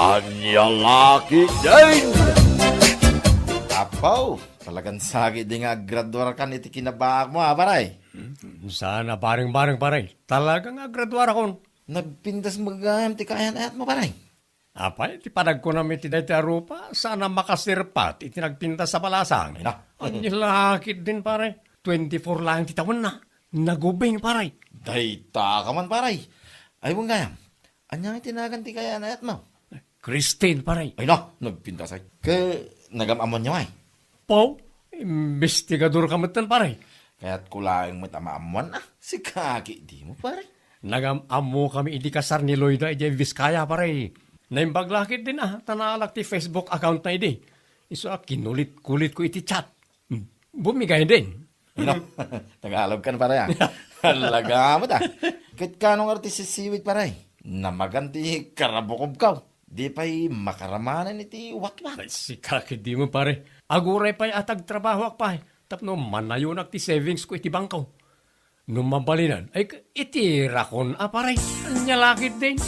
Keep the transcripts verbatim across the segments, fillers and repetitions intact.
Ania la ketdin? Apo, talagan sakit di nga aggraduarkan iti kinabaak mo, a, pare. Saan a bareng-bareng, pare. Talaga nga aggraduarakon. Nagpintas met gayam ti kaayan-ayat mo, pare. Apay, ti panagkunam iti dayta a rupa, saan a makasirpat iti nagpintas a balasang. Ay, na. Ania la ketdin, pare. Twenty-four laeng ti tawenna. Nagubing, pare. Dayta ka man, pare. Ay, wen gayam. Ania nga ti nagan ti kaayan-ayat mo? Christine, pare. Ay, na, nagpintas ay. Ket nagam-ammoanyo ay? Pau, imbestigador ka metten, pare. Kayatko laeng met a maammoan, a. Sika ketdi mo, pare. Nagam-ammokami idi kasar ni Loida idiay Vizcaya, pare. Naimbag la ketdin, a, ta naalak ti Facebook account na idi. Isu a kinulit-kulitko iti chat. Bumigay din. No, Tagalog kan, pare, a. Talaga met, a. Ket kano nga ti sisiwit, pare? Namagan ti karabukobkaw. Di pay makaramanan iti watwat. Ay, sika ketdi mo, pare. Aguray pay a tagtrabahoak pay tapno manayonak ti savings ko iti bangko. No mabalinan, ay, k-, itirakon a, pare. Ania la ketdin?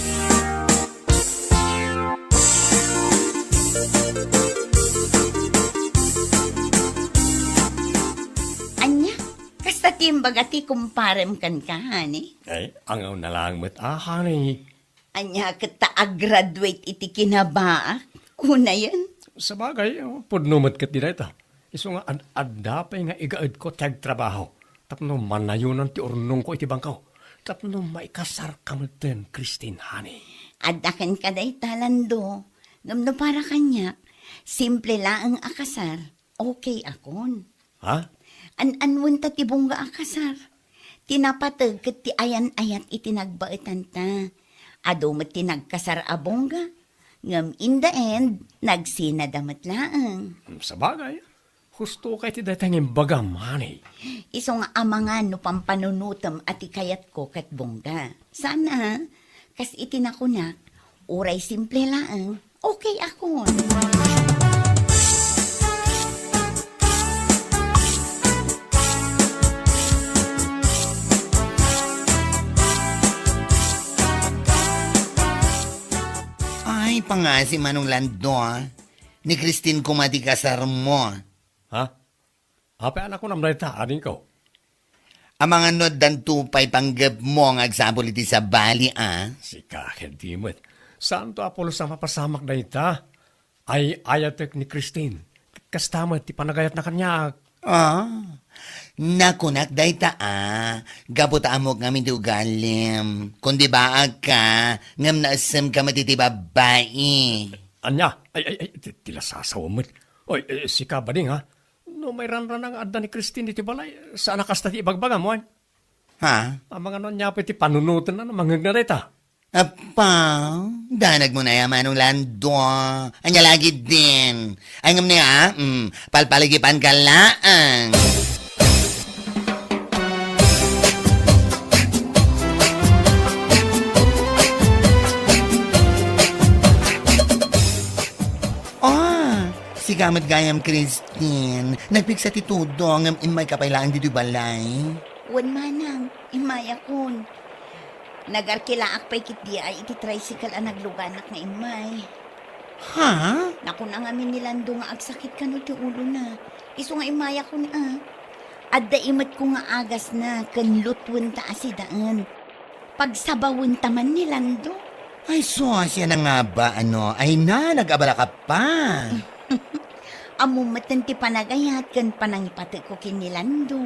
Ania? Kasta ti imbaga ti kumparem kenka, honey? Ay, angawna laeng met a, honey. Ania ket ta a-graduate iti kinabaak? Kunayen? Sabagay, o, pudno met ketdi dayta. Isu nga ad-, adda pay nga igaedko ti agtrabaho tapno manayonan ti urnongko iti bangko. Tapno maikasarka metten, Christine, honey. Adda kenka dayta, Lando. Ngem no para kaniak, simple laeng a kasar, okay akon. Ha? An-anuen ta ti bongga a kasar. Ti napateg ket ti ayan-ayat iti nagbaetanta. Adu met ti nagkasar a bongga, ngem in the end, nagsinada met laeng. Sabagay, husto kay ti dayta nga imbagam, honey. Isu nga amangan no pampanunotem a ti kayatko ket bongga. Saan a, kas iti nakunak, uray simple laeng, okay akon. Ay, pangngaasim, Manong Lando, a. Ni Christine koma ti kasarmo. Ha? Apay a nakunam dayta, adingko? Amangan no addanto pay panggepmo nga agsapul iti sabali, a? Sika ketdi met. Saanto a pulos a mapasamak dayta. Ay-ayatek ni Christine. Kasta met ti panagayatna kaniak. A, nakunak dayta, a, gapu ta ammok ngamin ti ugalim. Kundi baagka, ngem naessemka met iti babbai. Ania? Ay, ay, ay, ti, ti lasasawem met. Oy, eh, sika, bading, ha? No mairanrana nga adda ni Christine iti balay, saan a kasta ti ibagbagam, wen? Ha? Amangan no ania pay ti panunotenna no mangngegna dayta? Appa, danagmo na ya, Manong Lando. Ania la ketdin? Ay, ngem ni, a, mm, palpaligipanka laeng. Ah, sika met gayam, Christine. Nagpigsa ti tudong ngem immayka pay laeng ditoy balay. Wen, manang, immayakon. Nagarkilaak pay ketdi ay iti tricycle a nagluganak nga immay. Ha? Nakuna ngamin ni Lando nga agsakit kano ti ulona. Isu nga immayakon, a. Adda imetko nga agasna ken lutwenta a sidaen. Pagsabawenta man ni Lando. Ay, sus, yan nga ba, ano? Ay na, nag-abala ka pa. Ammom metten ti panagayat ken panangipatekko ken ni Lando.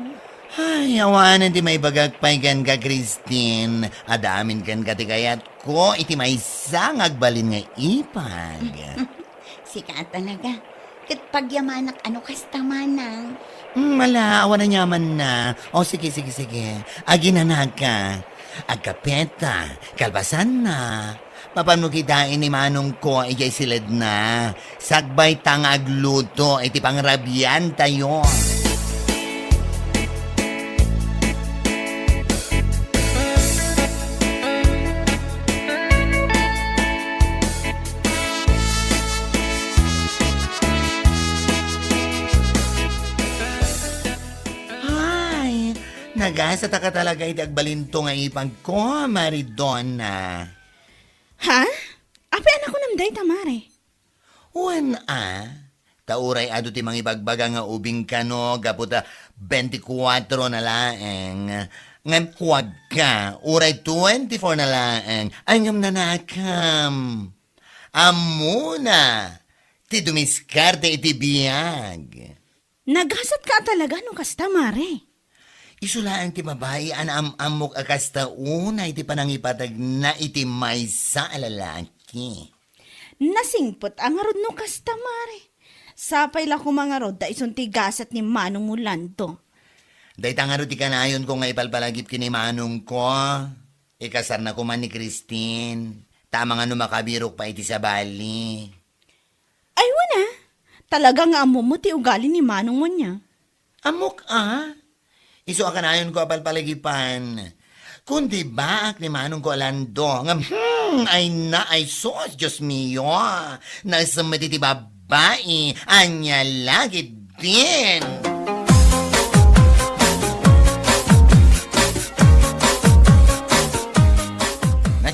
Ay, awanen ti maibagak pay kenka, Christine. Adda amin kenka ti kayatko iti maysa nga agbalin nga ipag. Sika a talaga. Ket pagyamanak a no kasta, manang. Hmm, ala, awan aniamanna. O, sige, sige, sige. Aginanaka. Agkapeta, kalpasanna. Mapanmo kitaen ni manongko idiay siledna. Sakbayta nga agluto iti pangrabiantayo. Ay, nagasataka talaga iti agbalinto nga ipagko, Maridona. Ha? Apay a nakunam Dayta, mare. Wen a, ta uray adu ti mangibagbaga nga ubing kano gapu ta bentikuatro na laeng. Ngem kuagka, uray twenty-four na laeng. Ay, ngem nanakam. Ammona ti dumiskarte iti biag. Nagasatka a talaga no kasta, mare. Isu laeng ti babai a naam-ammok a kasta unay ti panangipatagna iti maysa a lalaki. Nasingpet a ngarud no kasta, mare. Sapay la koma ngarud ta isun ti gasat ni Manong Orlando. Dayta ngarud ti kanayonko nga ipalpalagip ken ni manongko. Ikasarna koma ni Christine. Ta amangan no makabirok pay iti sabali. Ay, wen a. Talaga nga ammom ti ugali ni Manong Munya. Ammok a. Isu a kanayonko a palpalagipan. Kundi baak ni Manongko a Lando nga, hmm, ay na, ay sus, Dios mio. Naisem met iti babai, ania la ketdin. Nay,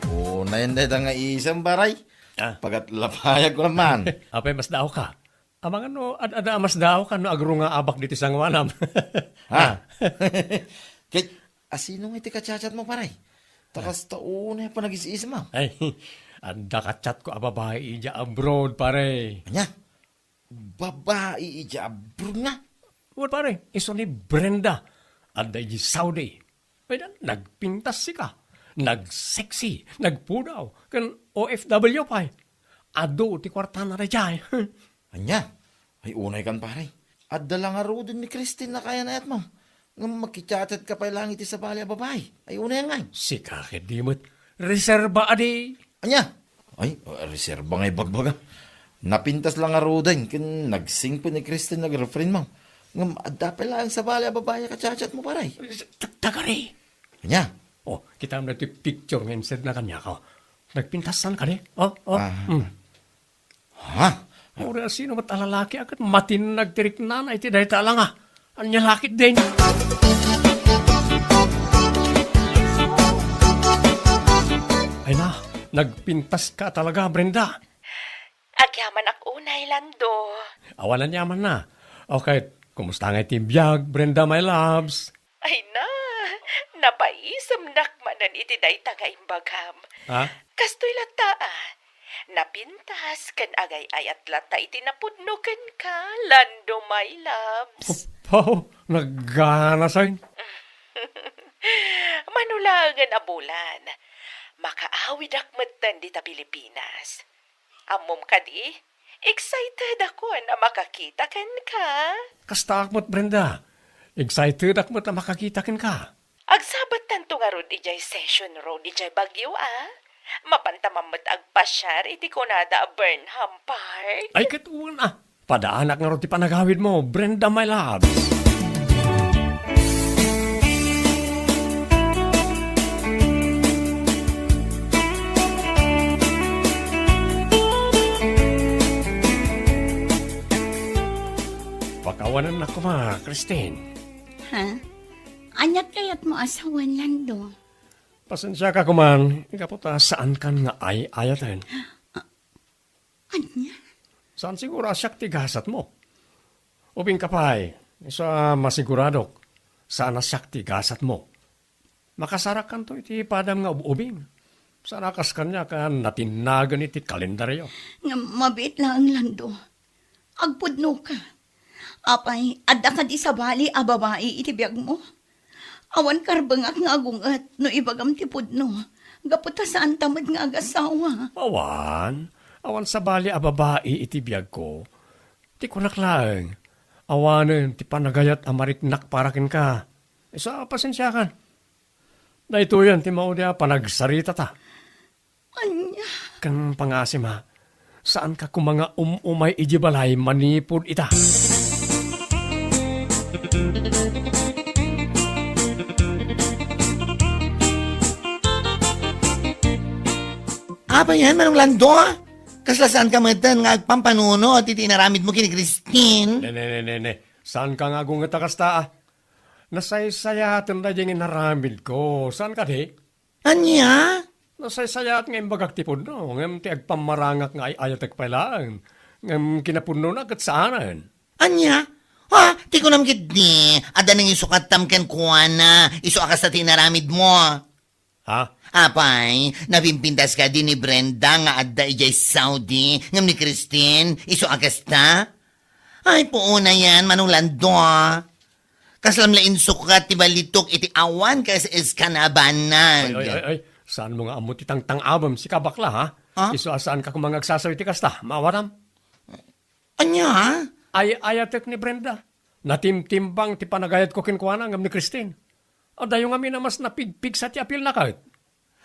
unayen dayta nga isem, baray. Ah. Pagatlapayag ko naman. Apay, masdaawka? Amangan no ad-ada a masdaawka no agrungaabak ditoy sangoanam. Ha? Ah. Ket, asino nga iti ka-chat-chat mo, pare? Ta kasta unay a panagis-isem, ah. Ay, adda ka-chat ko a babai idiay abroad, pare. Ania? Babai idiay abroad nga? Well, pare, isu ni Brenda. Adda idiay Saudi. Ay, da, nagpintas sika. Nagsexy, nagpudaw, ken O F W pay. Adu ti kuartana daydiay. Ania? Ay, unay kan, pare. Adda la ngaruden ni Christine a kayan-ayatmo. Ngem makichat-chat ka pay laeng iti sabali a babai. Ay, unay ngay. Sika ket di met. Reserba adi. Ania? Ay, uh, reserba nga ibagbaga. Napintas la ngaruden ken nagsingpet ni Christine nga girlfriend mo. Ngem adda pay laeng sabali a babai a ka-chat-chat mo, pare. Ta-, tagari. Ania? Oh, kitam daytoy picture nga insendna kaniak, oh. Nagpintasan kadi? Oh, oh. Ah. Hmm. Ha? Uray asino met a lalaki a ket matinnag ti riknana iti dayta a langa. Ania la ketdin? Ay na, nagpintas ka talaga, Brenda. Agyamanak unay, Lando. Awan aniamanna. Okay, kumusta ngay ti biag, Brenda, my loves? Ay na, napaisemnak manen iti dayta nga imbagam. Ha? Kastoy latta, ah. Napintas ken agay-ayat latta iti napudno kenka, Lando, my loves. Apo, naganasen. Mano laengen a bulan, makaawidak metten dita Pilipinas. Ammom kadi, excited akon a makakita kenka. Kastaak met, Brenda. Excited ak met a makakita kenka. Agsabattanto ngarud idiay Session Road idiay Baguio, a. Mapantaman met agpasiar iti kunada a Burnham Park. Ay, ket wen, a. Padaanak ngarud ti panagawidmo, Brenda, my loves. Pakawanennak koma, Christine. Ha? Ania ti kayatmo a sawen, Lando? Pasensiaka koman, gapu ta saankan nga ay-ayaten. Ania? Saan siguro a siak ti gasatmo? Ubingka pay, isu a masiguradok, saan a siak ti gasatmo. Makasarakkanto iti padam nga ub-ubing. Saan a kas kaniak a natinnagen iti kalendario. Ngem mabiit laeng, Lando. Agpudnoka. Apay, adda kadi sabali a babai iti biagmo? Awan karbengak nga agunget no ibagam ti pudno, gapu ta saanta met nga agasawa. Awan. Awan sabali a babai iti biagko. Ti kunak laeng, awanen ti panagayat a mariknak para kenka. Isu a pasensiakan. Daytoyen ti maudi a panagsaritata. Ania? Ken pangasim, a, saanka koma nga um-umay idiay balay manipud ita. Apay, Manong Lando? Kasla saanka metten nga agpampanunot iti inaramidmo ken ni Christine? Ne, ne, ne, ne, ne. Saanka nga agunget a kasta, a? Nasaysayaaten daydiay nga inaramidko. Saan kadi? Ania? Nasaysayaat nga imbagak ti pudno, ngem ti agpammarangak nga ay-ayatek pay laeng, ngem kinapudnona ket saanen. Ania? Ha? Ti kunam ketdi, adda nangisukatam kenkuana, isu a kasta ti inaramidmo. Ha? Apay, napimpintas kadi ni Brenda nga adda idiay Saudi, ngem ni Christine, isu a kasta? Ay, puonayan, Manong Lando. Kaslam la insukat ti balitok iti awan kas-, kas-, kanabanag. Ay, ay, ay, ay. Saanmo nga ammo ti tangtang-abem, sika bakla, ha? Ha? Isu a saanka koma nga agsasaw iti kasta, maawatam? Ania? Ay-ayatek ni Brenda. Natimtimbang ti panagayatko kenkuana ngem ni Christine. Adayo ngamin a mas napigpigsa ti apilna ket.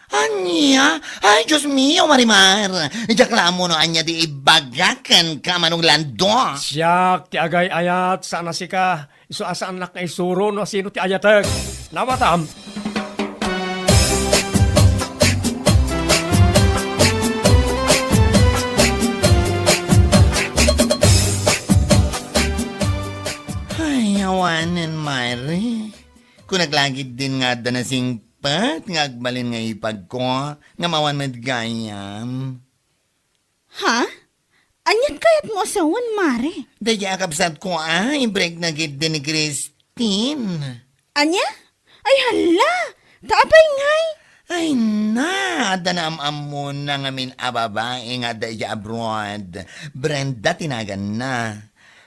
Ania? Ay, Dios mio, Marimar! Diak la ammo no ania ti ibaga kenka, Manong Lando. Siak ti agay-ayat, saan a sika. Isu a saannak nga isuro no sino ti ayatek. Nawatam. Ay, awanen, Mare. Kunak la ketdin nga adda nasingpet nga agbalin nga ipagko, ngem awan met gayam. Ha? Aniat kayatmo a sawen, Mare? Daydiay a kabsatko a, imbrekna ketdi ni Christine. Ania? Ay, hala! Ta apay ngay? Ay na, adda naam-ammona ngamin a babai nga adda idiay abroad. Brenda ti naganna.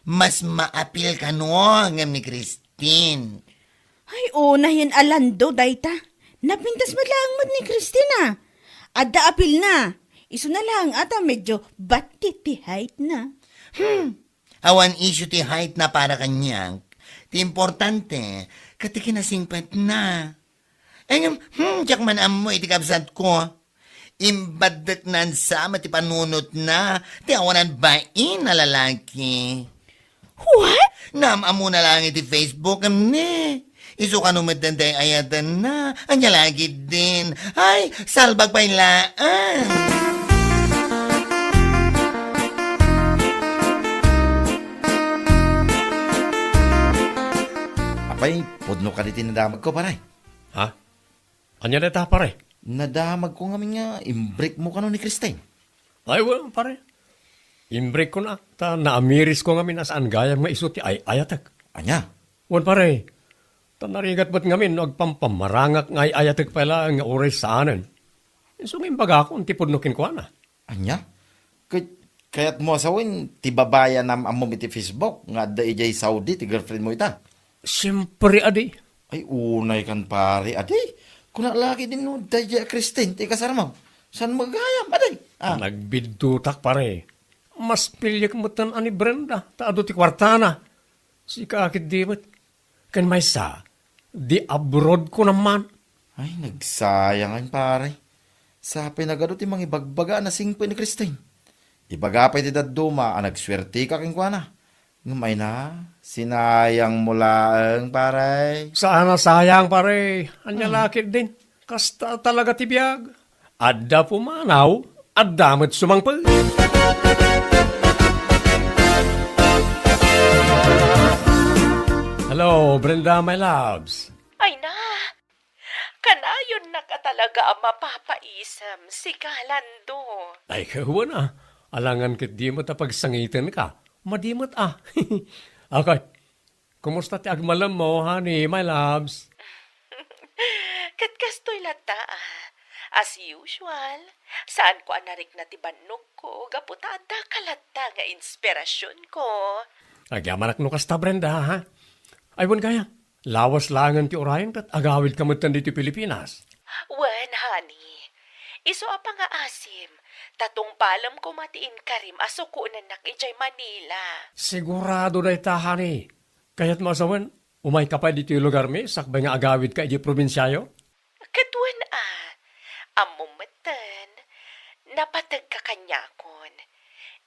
Mas maapil kano ngem ni Christine. Ay, unayen a Lando dayta. Napintas met laeng met ni Christine. Adda apilna. Isuna laeng a ta medio batti ti height-na. Hmm. Awan issue ti height-na para kaniak. Ti importante, ket ti kinasingpetna. Ngem, hmm, diak man ammo iti kabsatko. Imbaddeknan sa met ti panunotna, ti awanan bain a lalaki. What? Naam-ammona laeng iti Facebook, ne. Isu kano met ti ay-ayatenna, ania la ketdin. Ay, salbag pay laeng. Apay, pudno kadi ti nadamagko, pare? Ha? Ania dayta, pare? Nadamagko ngamin nga imbrekmo kano ni Christine. Ay, wen, pare. Imbrekkona, ta naamirisko ngamin a saan gayam nga isu ti ay-ayatek. Ania? Wen, pare. Ta narigat met ngamin no agpampamarangak nga ay-ayatek pay laeng nga uray saanen. Isu nga imbagakon ti pudno kenkuana. Ania? Ket kayatmo a sawen ti babai a naam-ammom iti Facebook nga adda idiay Saudi ti girlfriendmo ita? Siempre, adi. Ay, unay kan, pare, adi. Kuna la ketdin no daydiay a Christine ti ikasarmo. Saan mo gayam, adi? Ah. Nagbiddutak, pare. Mas piliek metten a ni Brenda, ta adu ti kuartana. Sika ketdi met. Ken maysa, di abroad ko naman. Ay, nagsayang, pare. Sapay nagadu ti mangibagbaga a nasingpet ni Christine. Ibaga pay ti dadduma a nagsuerteka kenkuana. Ngem ay na, sinayang mo laeng, pare. Saan a sayang, pare. Ania la ketdin. Kasta talaga ti biag. Adda pumanaw, adda met sumangpet. Hello, Brenda, my loves. Ay na, kanayonnaka talaga a mapapaisem, sika, Lando. Ay, kawan a. Alangan ketdi met a pagsangitenka. Madi met a. Okay. Kumusta ti agmalemmo, honey, my loves? Ket kastoy latta, ah. As usual, saanko a narikna ti bannogko gapu ta addaka latta nga inspirasionko. Agyamanak no kasta, Brenda, ha? Ay, wen gayam, lawas laengen ti urayen ket agawidka metten ditoy Pilipinas. Wen, honey. Isu a pangaasim, ta tungpalem koma ti inkarim a sukonennak idiay Manila. Sigurado dayta, honey. Kayatmo a sawen, umayka pay ditoy lugarmi sakbay nga agawidka idiay probinsiayo? Ket wen a, ammom metten, napategka kaniakon.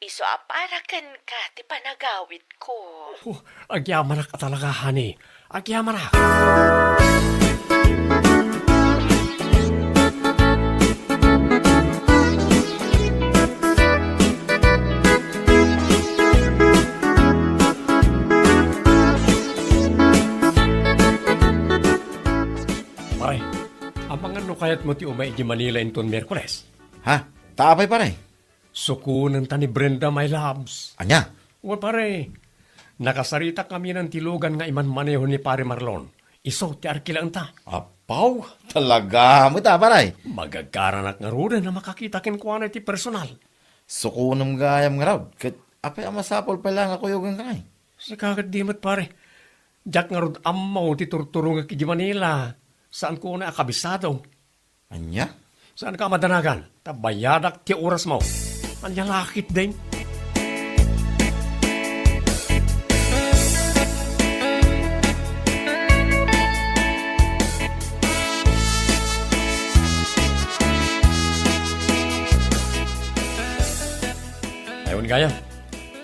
Isu a para kenka ti panagawidko. Oh, agyamanak a talaga, honey. Agyamanak. Pare, amangan no kaya Ket mo ti umay iti Manila inton Miyerkules. Ha? Ta apay, pare? Sukonenta ni Brenda, my loves. Ania? Wen, pare, nakasaritak ngamin ti lugan nga imanmaneho ni Pare Marlon. Isu ti arkilaenta. Apaw, talaga met a, pare. Magagaranak ngaruden a makakita kenkuana iti personal. Sukonem gayam ngarud, ket apay a masapul pay laeng a kuyogenka ngay? Sika ket di met, pare. Diak ngarud ammo ti turturongek iti Manila. Saanko unay a kabisado. Ania? Saanka a madanagan, ta bayadak ti orasmo. Ania la ketdin? Awan gayam,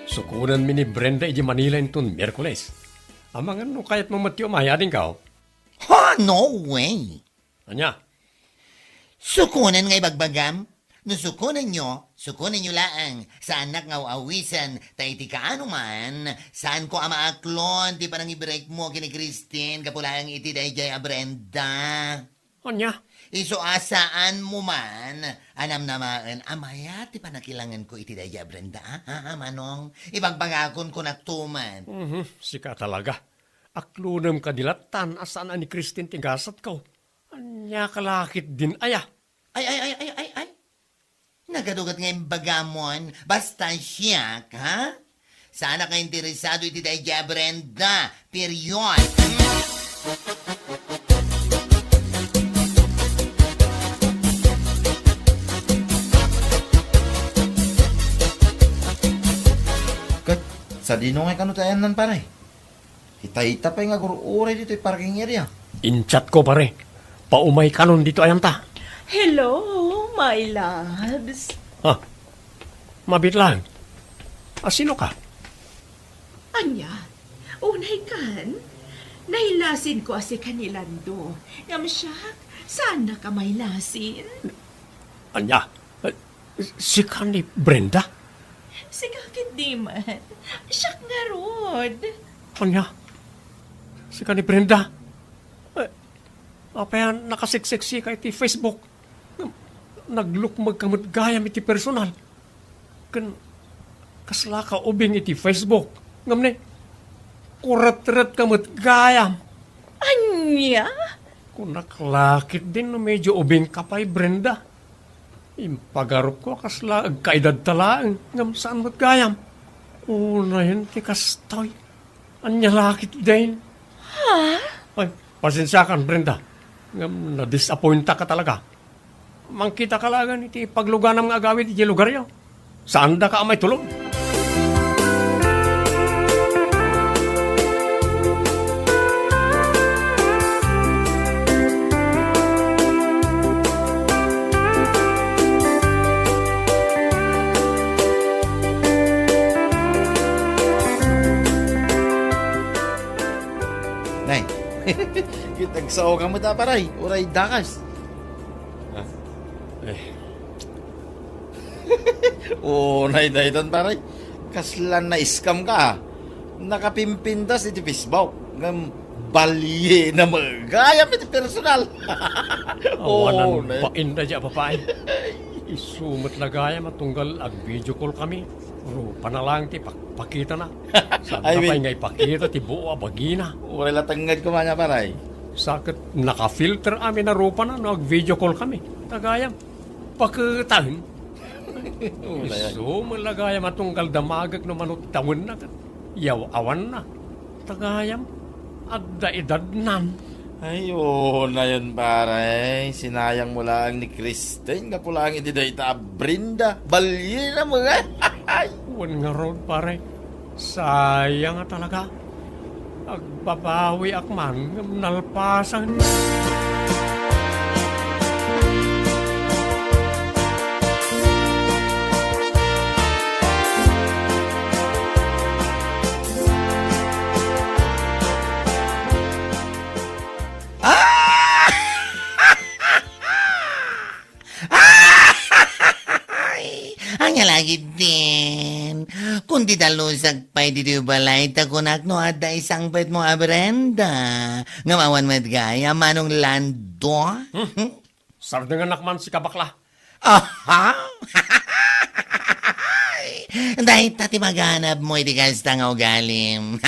sukonenmi ni Brenda iti Manila inton Miyerkules. Amangan no kayatmo met ti umay, adingko? Ha, no way! Ania? Sukonen nga ibagbagam? No sukonenyo, sukonenyo laeng. Saannak nga aw-awisen, ta iti kaano man, saanko a maaklon ti panangibrekmo ken ni Christine gapu laeng iti daydiay a Brenda. Ania? Isu a saanmo man a namnamaen a mayat ti pannakilangenko iti daydiay a Brenda, a? Ha, ha, Manong? Ibagbagakon kunakto met. Mhm, sika talaga. Aklonem kadi lattan a saan a ni Christine ti gasatko. Ania ka la ketdin aya? Ay, ay, ay, ay, ay, ay. Nagadugat nga imbagamon, basta siak, ha? Saanak nga interesado iti daydiay a Brenda, period. Hmm? Ket, sadino ngay kano ti ayanna, pare? Itay ita pay nga agur-uray ditoy parking area. Inchatko, pare. Paumay kanon ditoy ayanta. Hello, my loves. Ha? Mabiit laeng. A, sino ka? Ania? Unay kan? Nailasinko a sika ni Lando. Ngem siak, saannak a mailasin? Ania? Eh, sika ni Brenda? Sika ketdi man. Siak ngarud. Ania? Sika ni Brenda? Eh, apay a nakasiksiksika iti Facebook? Naglukmegka met gayam iti personal. Ken kasla ka ubing iti Facebook. Ngem ne, kuretretka met gayam. Ania? Kunak la ketdin no medyo ubingka pay, Brenda. Impagarupko a kasla agkaedadta laeng, ngem saan met gayam. Unayen ti kastoy. Ania la ketdin? Ha? Ay, pasensiakan, Brenda. Ngem nadisappointaka talaga. Mangkitaka laengen iti pagluganam nga agawid iti lugaryo. Saandaka a maitulod. Nay, ket agsaoka met a, pare, uray dakas. Ah, eh. Unay dayton, pare. Kasla na-scam ka, ah. Nakapimpintas iti Facebook. Ngem baliena met gayam iti personal. Awanan, oh, ne, bain daydiay a babai. Isu met la gayam a tunggal ag-video call kami. Rupana laeng ti pakpakitana. Saan pay nga ipakita ti buo a bagina. Uray la tengnged koma nia, pare. Sa ket naka-filter amin a rupana no ag-video call kami. Ta gayam, paketaen. Uray. Isu met la gayam a tunggal damagek no mano ti tawenna ket yaw-awanna. Ta gayam, adda edadnan. Ay, unayen, pare. Sinayangmo laeng ni Christine gapu laeng iti dayta a Brenda. Baliena met. Wen ngarud, pare. Sayang a talaga. Agbabawiak man ngem nalpasen. Ah! Ay, ania la ketdin? Kundi dalusak pay ditoy balay, ta kunak no adda isangpetmo a Brenda. Ngem awan met gayam, Manong Lando. Hmm? Sardenganak man, sika bakla. Aha! Dayta ti maganabmo iti kasta nga ugalim.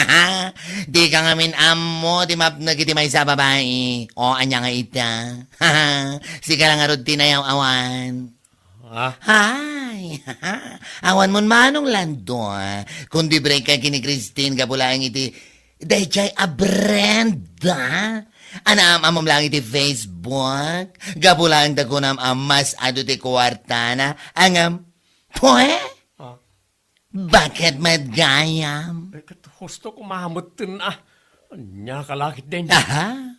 Dika ngamin ammo ti mapnek iti maysa a babai. O, ania nga ita? Sika la ngarud ti nayaw-awan. Ah? Hay! Awan mon manong, Lando, ah. Kundi break ka ken ni Christine gapu laeng iti dayjay a Brenda. Anaam-amom laeng iti Facebook. Gapu laeng ta kunam a mas adu ti kuartana. Ngem, pwe? Ah. Baket met gayam? Eh, ket husto ko mametten, ah. Ania ka la ketdin? Aha.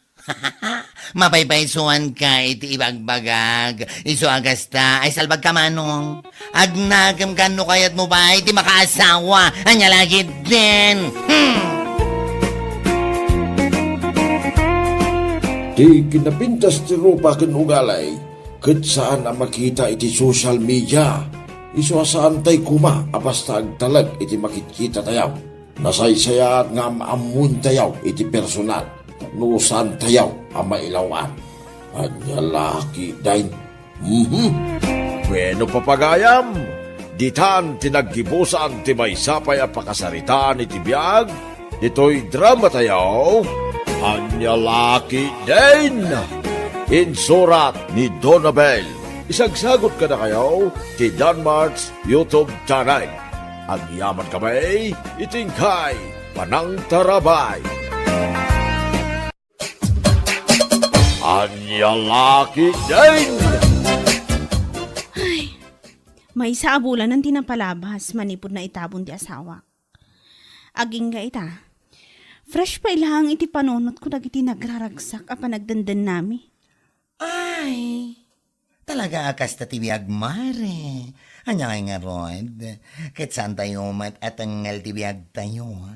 Mapaypaysuanka iti ibagbagak. Isu a kasta, ay salbagka, manong. Agnakem ka no kayatmo pay ti makaasawa. Ania la ketdin? Hmm. Ti kinapintas ti rupa ken ugali ket saan a makita iti social media. Isu a saantay koma a basta agtalek iti makitkitatayo. Nasaysayaat nga am-ammoentayo iti personal no saantayo a mailaw-an. Ania la ketdin? Mhm. Bueno, papagayam, ditan ti naggibusan ti maysa pay a pakasaritaan iti biag ditoy dramatayo, Ania la ketdin? Insurat ni Donabel. Isagsagot kadakayo ti Danmart's YouTube channel. Agyamankami iti inkay panangtarabay. Ania la ketdin? Ay, maysa a bulanen ti napalabas manipud naitabon ti asawak. Agingga ita, fresh pay laeng iti panunotko dagiti nagraragsak a panagdendennami. Ay, talaga a kasta ti biag, mare. Ania ngay ngarud? Ket saantayo met a tengngel ti biagtayo, ha?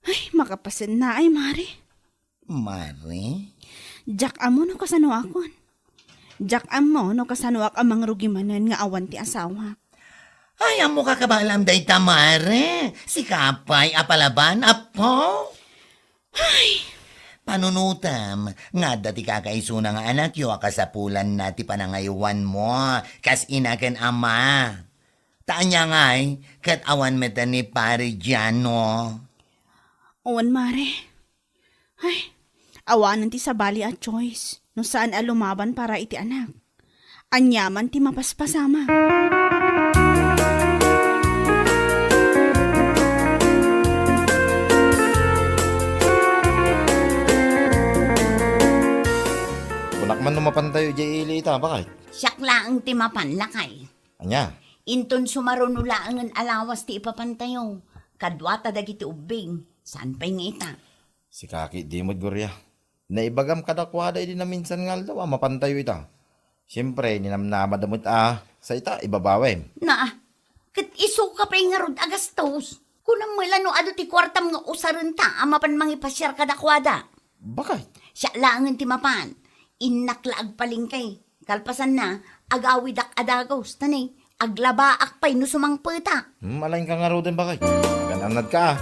Ay, makapasennaay, mare. Mare? Diak ammo no kasanoakon. Diak ammo no kasanoak a mangrugi manen nga awan ti asawak. Ay, ammoka kabaalam dayta, mare. Sika pay a palaban, apo? Ay! Panunotem nga adda ti kakaisuna nga anakyo a kasapulanna ti panangaywanmo kas ina ken ama. Ta ania ngay, ket awan met ni Pare Giano? Awan, mare. Ay, awanen ti sabali a choice no saan a lumaban para iti anak. Aniaman ti mapaspasamak. Kunak man no mapantayo idiay ili ita, bakay? Siak laeng ti mapan, lakay. Ania? Inton sumaruno laengen a lawas ti ipapantayo, kaduata dagiti ubbing, saan pay nga ita. Sika ketdi met, Gloria. Naibagam kadakuada idi naminsan nga aldaw a mapantayo ita. Siempre, ninamnamada met a sa ita, ibabawem. Naa, ket isuka pay ngarud a gastos. Kunam met la no adu ti kuartam nga usarenta a mapan mangipasiar kadakuada. Bakay? Siak laengen ti mapan. Innak la agpalengke. Kalpasanna, agawidak a dagus, ta ne, aglabaak pay no sumangpetak. Hmm, alaenka ngaruden, bakay. Magan-annadka, a.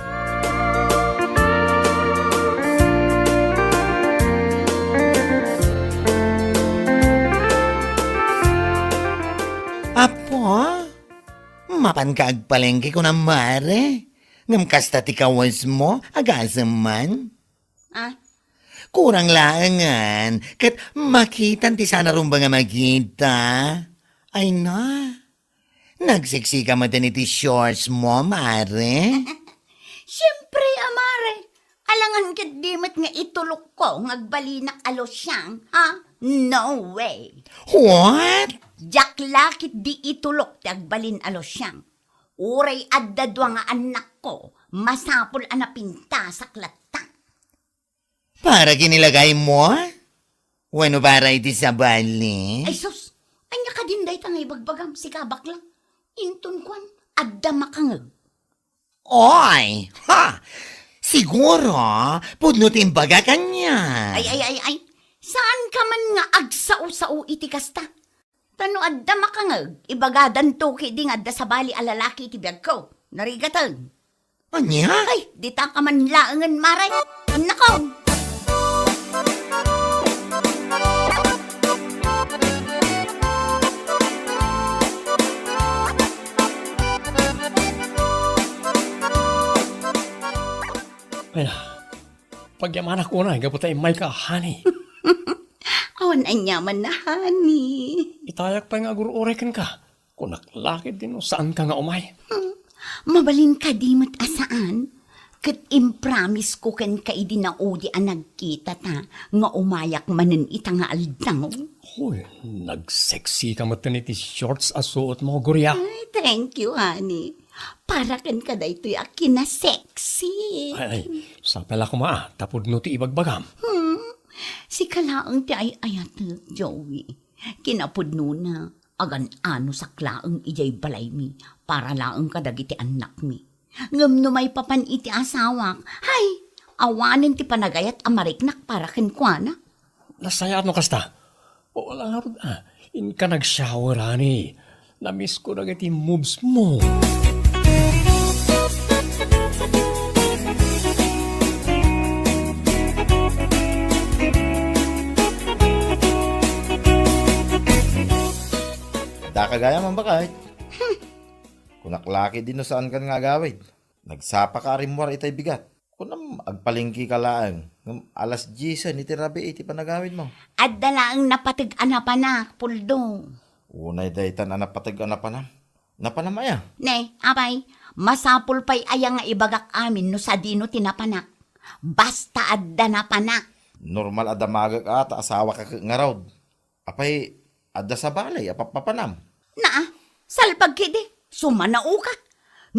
Apo, mapanka agpalengke kunam, mare? Ngem kasta ti kawesmo, agasem man. Ah? Kurang laengen, ket makitan ti saan a rumbeng a makita. Ay na, nagsiksika met iti shorts mo, mare? Siempre, a mare. Alangan ketdi met nga itulokko nga agbalinak a losyang, ha? No way. What? Diak la ketdi itulok ti agbalin a losyang. Uray adda dua nga annakko, masapul a napintasak latta. Para kinilagaymo? Wenno para iti sabali? Ay sus! Ania kadin dayta nga ibagbagam, sika bakla? Inton kuan, adda makangeg. Oy! Ha! Siguro, pudno ti imbaga kaniak. Ay, ay, ay, ay! Saanka man nga agsao-sao iti kasta? Ta no adda makangeg, ibagadanto ketdi nga adda sabali a lalaki iti biagko. Narigaten. Ania? Ay, ditaka man laengen, mare. Nako! Ay na, pagyamanak unay gapu ta immayka, honey. Awan aniamanna, honey. Itayak pay nga agur-uray kenka. Kunak la ketdi no saanka nga umay. Hmm. Mabalin kadi met a saan? Ket impromise ko kenka idi naudi a nagkitata nga umayak manen ita nga aldaw. Hoy, nag-sexy ka metten iti shorts a suotmo, Gloria. Ay, thank you, honey. Para kenka daytoy a kinasexy. Ay, ay, sapay la koma, ta pudno ti ibagbagam. Hmm, sika laeng ti ay-ayatek, Joey. Kinapudnona, agan-anosak laeng idiay balaymi para laeng kadagiti annakmi. Ngem no maipapan iti asawak, hay, awanen ti panagayat a mariknak para kenkuana. Nasayaat no kasta. O, ala ngarud, ah, inka nag-shower, honey. Namiss ko dagiti moves mo. Daka gayam, bakay. Hmm. Kunak la ketdi no saankan nga agawid. Nagsapaka a rimmuar itay bigat. Kunam, agpalengkeka laeng. Ngem alas diesen iti rabii ti panagawidmo. Adda laeng napateg a napanak, Puldo. Unay daytan a napateg a napanam. Napanam aya? Ne, apay, masapul pay aya nga ibagak amin no sadino ti napanak? Basta adda napanak. Normal a damagek a ta asawaka ket ngarud. Apay, adda sa balay a pappapanam? Naa, salbag ketdi, sumanaoka.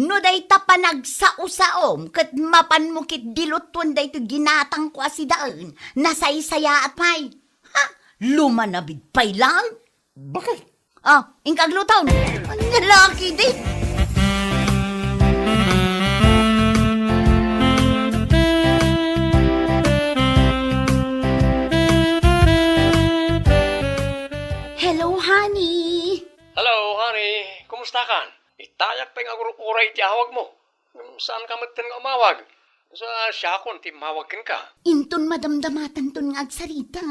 No dayta panagsao-saom ket mapanmo ketdi lutuen daytoy ginatangko a sidaen, nasaysayaat pay. Ha? Lumanabid pay laeng? Bakit? Ah, inka agluto. Ania la ketdi? Hello, honey. Hello, honey. Kumusta kan? Itayak pay nga agur-uray ti awagmo. Ngem saanka metten nga umawag. Sa siakon ti mawag kenka. Inton madamdamatanton nga agsarita.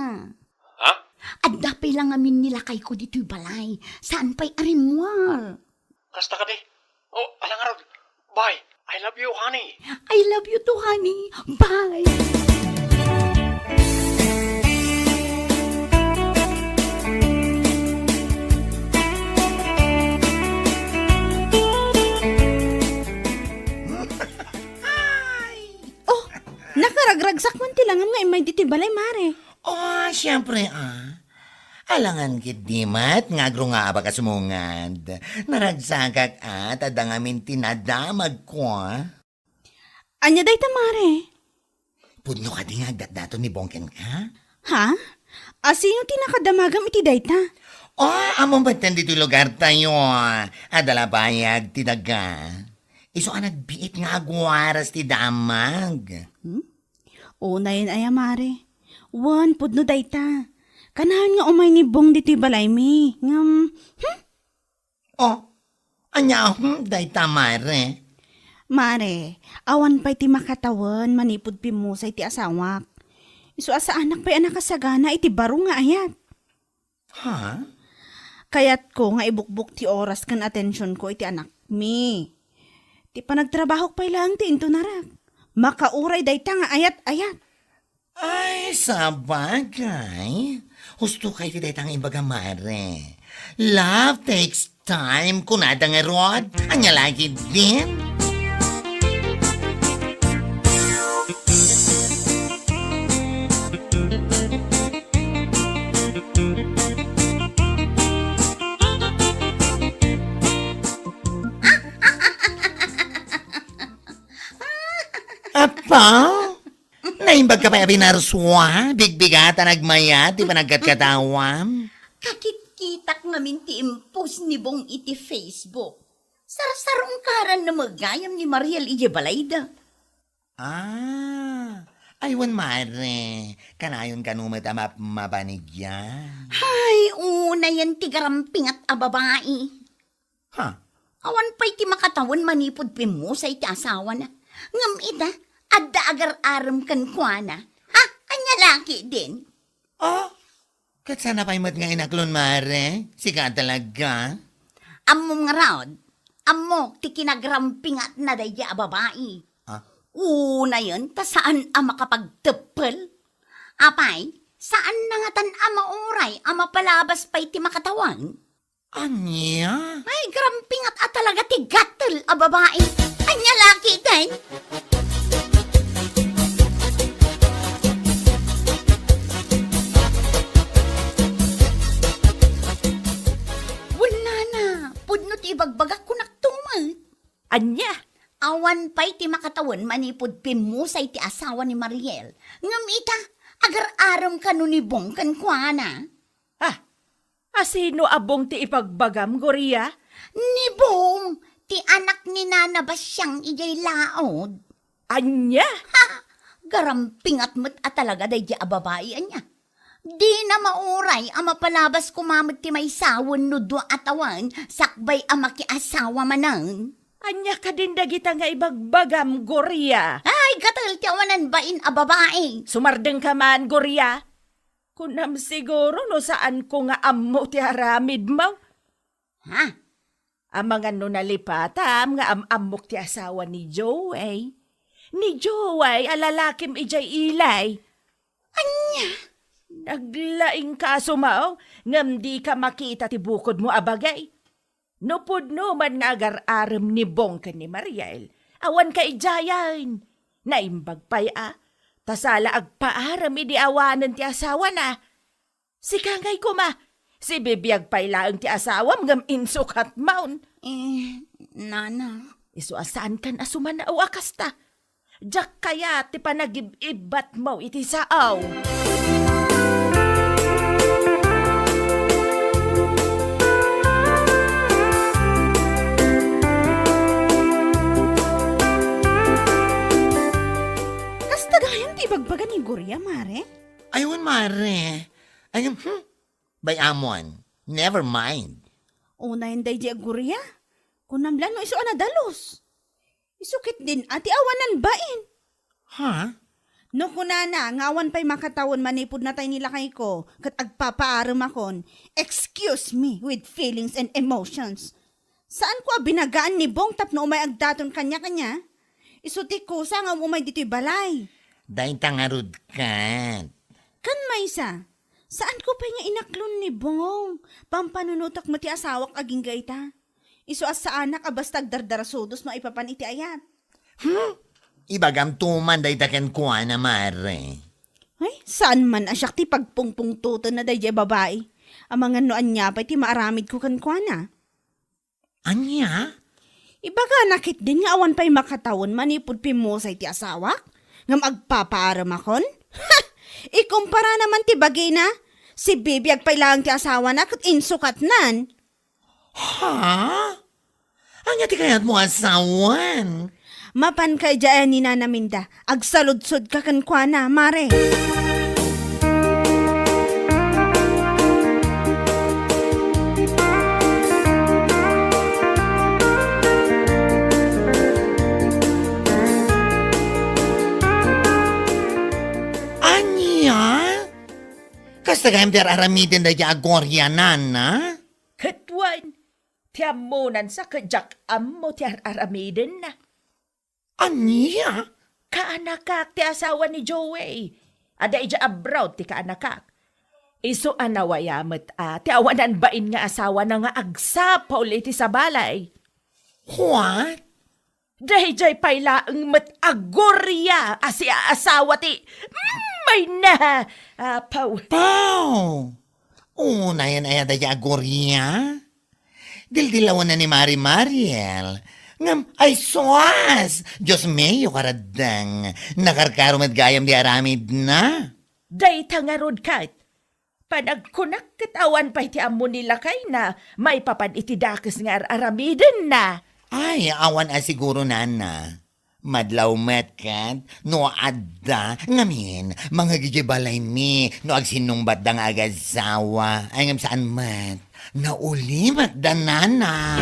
Ha? Adda pay la ngamin ni lakayko ditoy balay. Saan pay a rimmuar? Kasta kadi? Oh, ala ngarud. Bye. I love you, honey. I love you too, honey. Bye. Oh, nakaragragsak man ti langam nga immay ditoy balay, Mare. Oh, siyempre, ah. Alangan ketdi met nga agrungaabak a sumungad. Naragsakak, ah, ta adda ngamin ti nadamagko, ah. Ania dayta, Mare? Pudno kadi nga agdatdaton ni Bong kenka? Ha? A, sino ti nakadamagam iti dayta? Oh, ammom metten ditoy lugartayo. Adda la bayag ti daga. Isu a nagbiit nga agwaras ti damag. Hmm? Unayen aya, Mare. Wen, pudno dayta. Kanayon nga umay ni Bong ditoy balaymi. Ngem, hmm? Oh, ania, hmm, dayta, Mare? Mare, awan pay ti makatawen manipud pimmusay ti asawak. Isu a saanak pay a nakasagana iti baro nga ayat. Ha? Kayatko nga ibukbok ti oras ken atensionko iti anakmi. Ti panagtrabahok pay laeng ti intunarak. Makauray dayta nga ayat-ayat. Ay, sabagay. Husto kay ti dayta nga imbaga, Mare. Love takes time, kunada ngarud. Ania la ketdin? Apa? Naimbag ka pay a binarsua? Bigbigatan agmayat ti panagkatkatawam? Kakitkitak ngamin ti impost ni Bong iti Facebook. Sarsarungkaran na met gayam ni Mariel idiay balayda. Ah, ay wen, Mare, kanayon kano met a map-, mabanigyan. Hay, unayen ti garampingat a babai. Ha? Awan pay ti makatawen manipud pimmusay ti asawana. Ngem ita, adda agar-arem kenkuana. Ha? Ania la ketdin? Ah, ket sana pay met nga inaklon, Mare? Sika talaga? Ammom ngarud, ammok ti kinagarampingatna daydiay a babai. Ah? Unayen ta saan a makapagteppel. Apay, saan na ngatan a mauray a mapalabas pay ti makatawen? Ania? Ay, grampingat a talaga ti gatel a babai. Ania laki den? Wen nana, pudno ti ibagbagak, kunak tumet. Ania? Awan pay ti makatawen manipud pimmusay ti asawa ni Mariel. Ngem ita, agar-arem kano ni Bong kenkuana? Ah, asino a Bong ti ibagbagam, Gloria? Ni Bong, ti anak ni Nana Basiang idiay laod. Ania? Ha! Garampingat met a talaga daydi a babai, ania? Dina mauray a mapalabas koma met ti maysa wenno dua a tawen sakbay a makiasawa manen. Ania kadin dagita nga ibagbagam, Gloria? Ay, gatel ti awanan bain a babai. Sumardengka man, Gloria. Kunam siguro no saanko nga ammo ti aramidmo. Ha? Amangan no nalipatam nga am-ammok ti asawa ni Joey. Ni Joey a lalakim idiay ilay. Ania? Naglaingka a sumaw, ngem dika makita ti bukodmo a bagay. No pudno man nga agar-arem ni Bong ken ni Mariel, awanka idiayen. Naimbag pay a, ta sala agpaarem idi awanen ti asawana. Sika ngay koma, sibibiag pay laeng ti asawam ngem insukatmon. Eh, nana. Isu a saankan a sumanaw a kasta. Diak kayat ti panagib-ibbatmo iti sao. Kasta gayam ti ibagbaga ni Gloria, Mare? Ay, wen, Mare. Ay, hmm. Bay-amon. Never mind. Unayen daydi a Gloria. Kunam la no isu a nadalus. Isu ketdin a ti awanan bain. Ha? No kunana nga awan pay makatawen manipud natay ni lakayko ket agpapaaremakon, excuse me with feelings and emotions. Saanko a binagaan ni Bong tapno umay agdaton kaniak, ania? Isu ti kusa nga um-umay ditoy balay. Dayta ngarud ket. Ken maysa, saanko pay nga inaklon ni Bong. Pampanunotek met ti asawak agingga ita. Isu a saanak a basta agdardarasudos maipapan iti ayat. Hmm? Ibagamto man dayta kenkuana, Mare. Ay, saan man a siak ti pagpungpungtotenna daydiay babai. Amangan no ania pay ti maaramidko kenkuana. Ania? Ibagana ketdin nga awan pay makatawen manipud pimmusay ti asawak? Ngem agpapaaremakon? Ha! Ikumpara naman ti bagina. Sibibiag pay laeng ti asawana ket insukatnan. Ha? Ania ti kayatmo a sawen? Mapanka idiay ni Nana Minda. Agsaludsodka kenkuana, Mare. Ania? Kasta gayam ti ar-aramiden daydi a Gloria, nana? Ket wen, ti ammonansa ket diak ammo ti ar-aramidenna. Ania? Kaanakak ti asawa ni Joey. Adda idiay abroad ti kaanakak. Isu a nawaya met a ti awanan bain nga asawana nga agsapul iti sabalay. What? Daydiay pay laeng met a Gloria a siaasawa ti, mm, mayna, apaw. Paw! Unayen aya daydiay a Gloria? Dildilawenna ni Mari Mariel. Ngem, ay sus! Dios mio, karaddeng. Nakarkaro met gayam di aramidna. Dayta ngarud ket, panagkunak ket awan pay ti ammo ni lakayna maipapan iti dakes nga ar-aramidenna. Ay, awan a siguro, nana. Madlaw met ket no adda, ngamin, mangngeg idiay balaymi no agsinnungbatda nga agasawa. Ay, ngem saan met. Naulimek da nana.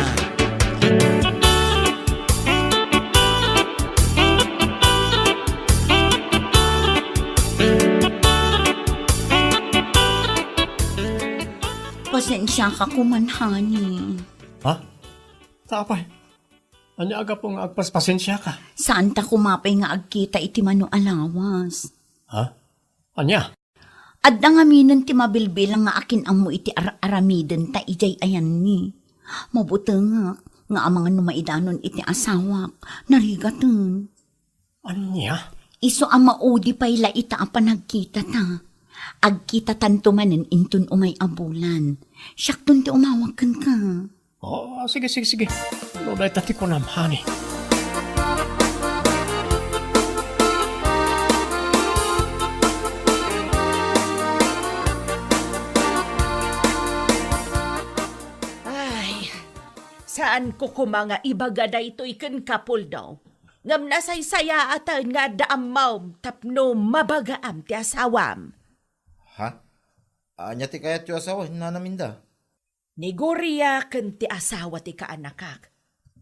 Pasensiaka koman, honey. Ha? Sapay? Ania a gapu nga agpaspasensiaka? Saanta koma pay nga agkita iti mano a lawas. Ha? Ania? Adda ngaminen ti mabilbilang nga akin-ammo iti ar-aramidenta idiay ayanni. Mabutengak nga amangan no maidanon iti asawak, narigaten. Ania? Isu a maudi pay la ita a panagkitata. Agkitatanto manen inton umay a bulan. Siakton ti umawag kenka. Oh, sige, sige, sige. No, dayta ti kunam, honey. Ay, saanko koma nga ibaga daytoy kenka, Poldo. Ngem nasaysayaaten nga adda ammom tapno mabagaam ti asawam. Ha? Ania ti kayatyo a sawen, Nana Minda? Ni Gloria ken ti asawa ti kaanakak.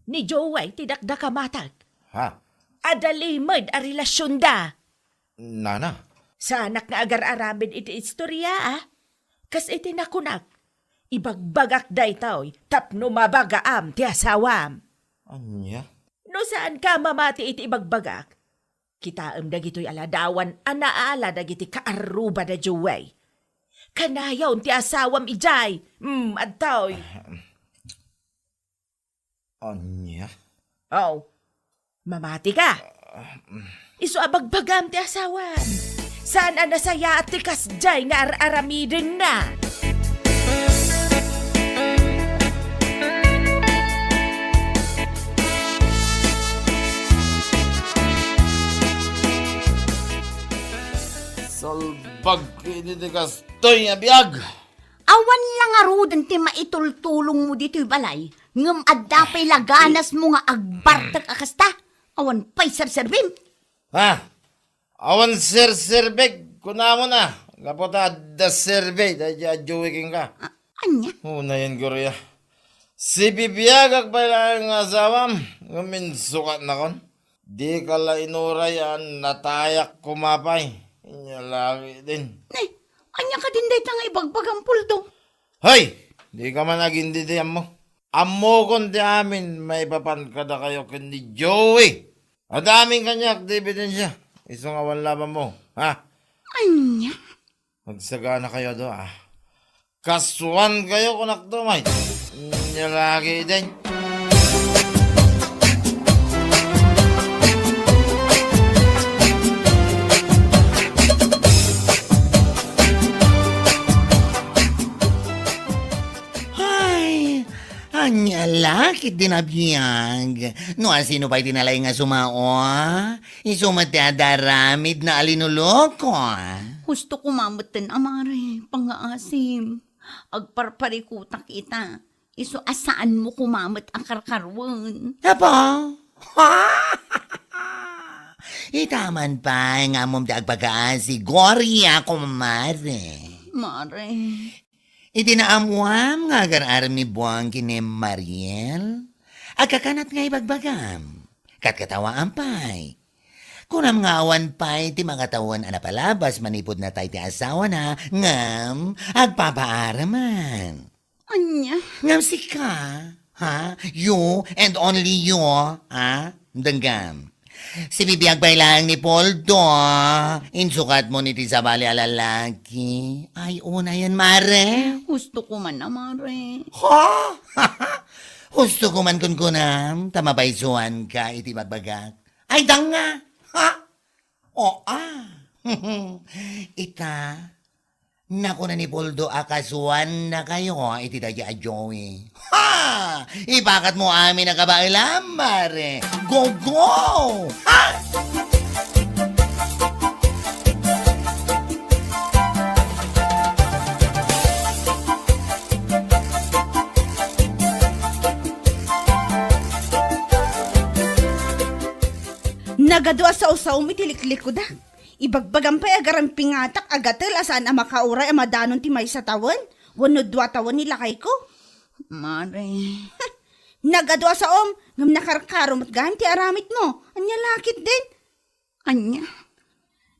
Ni Joey ti dakdakamatek. Ha? Adda limed a relasionda. Nana? Saanak nga agar-aramid iti istoria, a? Kas iti nakunak, ibagbagak daytoy tapno mabagaam ti asawam. Ania? No saanka mamati iti ibagbagak, kitaem dagitoy a ladawan a naala dagiti kaarruba da Joey. Kanayon ti asawam idiay. Mm, adtoy. Ania? Oh, mamati ka. Isu a bagbagam ti asawam. Saan a nasayaat ti kasdiay nga ar-aramidenna? Salbag iti kastoy nga biag! Awan la ngaruden ti maitultulongmo ditoy balay, ngem adda pay la ganasmo nga agbartek a kasta. Awan pay serserbim. Ha? Awan serserbek, kunamon a, gapu ta adda serbi daydi a Joey kenka. A-, ania? Unayen, Gloria. Sibibiagak pay laeng nga asawam, ngem insukatnakon. Dika la inuray a natayak koma pay. Inya lagi din. Ne, ania kadin dayta nga ibagbagam, Poldo? Hoy! Dika man agindidi, ammo. Ammokon ti amin maipapan kadakayo ken ni Joey. Adda amin kaniak ti ebidensia. Isu nga awan labanmo, ha? Ania? Agsaganakayo a dua, a. Kasuankayo, kunakto, may. Nya lagi, deng. Ay, ania la ketdin a biag. No asino pay ti nalaing a sumao, isu met ti adda aramidna a linuloko. Husto koma metten a mare, pangngaasim. Agparparikutak ita. Isu a saanmo koma met a karkaruen. Apo? Ita man pay nga ammom ti agpakaasi, Gloria, kumare. Mare. Iti naammoam nga agar-arem ni Buang ken ni Mariel, agkakanat nga ibagbagam. Katkatawaam pay. Kunam nga awan pay ti makatawen a napalabas manipud natay ti asawana, ngem agpapaaraman. Ania? Ngem sika, ha? You and only you, ha? Denggam. Sibibiag pay laeng ni Poldo, insukatmo iti sabali a lalaki. Ay, unayen, mare. Husto koma a, mare. Ha? Husto koma kunkunam, ta mabaysuanka iti bagbagak. Ay, danga! Ha? O, a. Ita, nakuna ni Poldo a kasuannakayo iti daydi a Joey. Ha! Ipakatmo amin a kabaelam, mare. Go, go! Ha! Nagadu a sausaom iti liklikuda. Ibagbagam pay a garampingatak a gatel a saan a makauray a madanon ti maysa tawen wenno dua tawen ni lakayko. Mare. Nagadu a saom, ngem nakarkaro met gayam ti aramidmo. Ania la ketdin? Ania?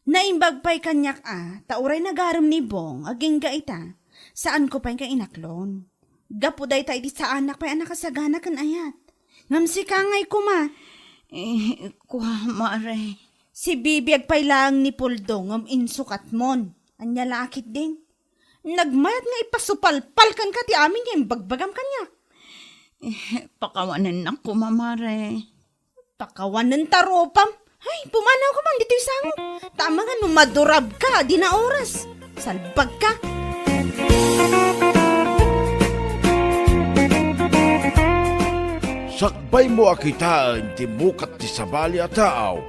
Naimbag pay kaniak a, ta uray nagarem ni Bong, agingga ita. Saanko pay nga inaklon. Gapu dayta iti saanak pay a nakasagana ken ayat. Ngem sika ngay koma? Eh, kua, mare. Sibibiag pay laeng ni Poldo ngem insukatmon. Ania la a ketdin? Nagmayat nga ipasupalpal kenka ti amin nga imbagbagam kaniak. Eh, pakawanennak koma, mare. Pakawanen ta rupam. Ay, pumanawka man ditoy sango. Ta amangan no madurabka, di na oras. Salbagka. Sakbaymo a kitaen ti mukat ti sabali a tao,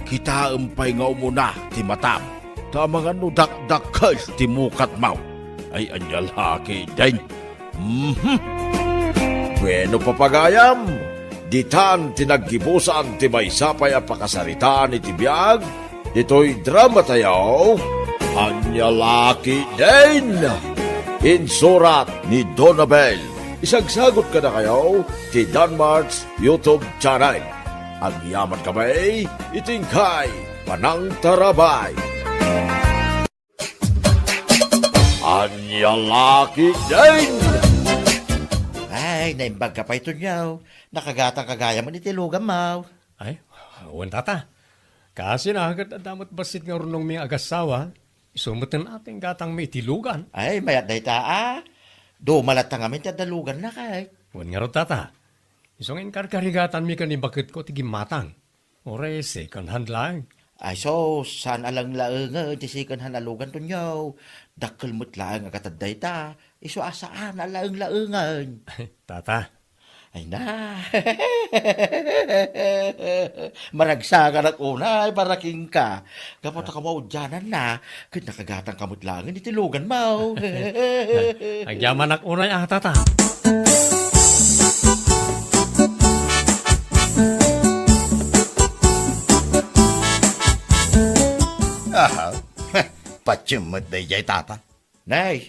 kitaem pay nga umuna ti matam. Ta amangan no dakdakkel ti mukatmo. Ay, ania la ketdin? Mhm. Bueno, papagayam, ditan ti naggibusan ti maysa pay a pakasaritaan iti biag ditoy dramatayo, Ania la ketdin? Insurat ni Donabel. Isagsagut kadakayo ti Danmart's YouTube channel. Agyamankami iti inkay panangtarabay. Ania la ketdin? Ay, naimbagka pay, Tonyo. Nakagatangka gayam iti luganmo. Ay, wen, tata. Kasina ket adda met bassit nga urnongmi nga agassawa. Isu met ti gatangmi iti lugan. Ay, mayat dayta, a. Duma latta ngamin ti adda luganna, kay. Wen ngarud, tata. Isu nga inkarkarigatanmi ken ni baketko ti gimmatang. Uray second hand laeng. Ay, so, saan a laeng laengen ti second hand a lugan, Tonyo? Dakkel met laeng a gatad dayta. Isu a saan a laeng laengen. Tata. Ay na. Maragsakanak unay para kenka. Gapu ta kamaudiananna, ket nakagatangka met laengen iti luganmo. Agyamanak unay a, tata. Aha. Patiem met daydiay, tata. Nay,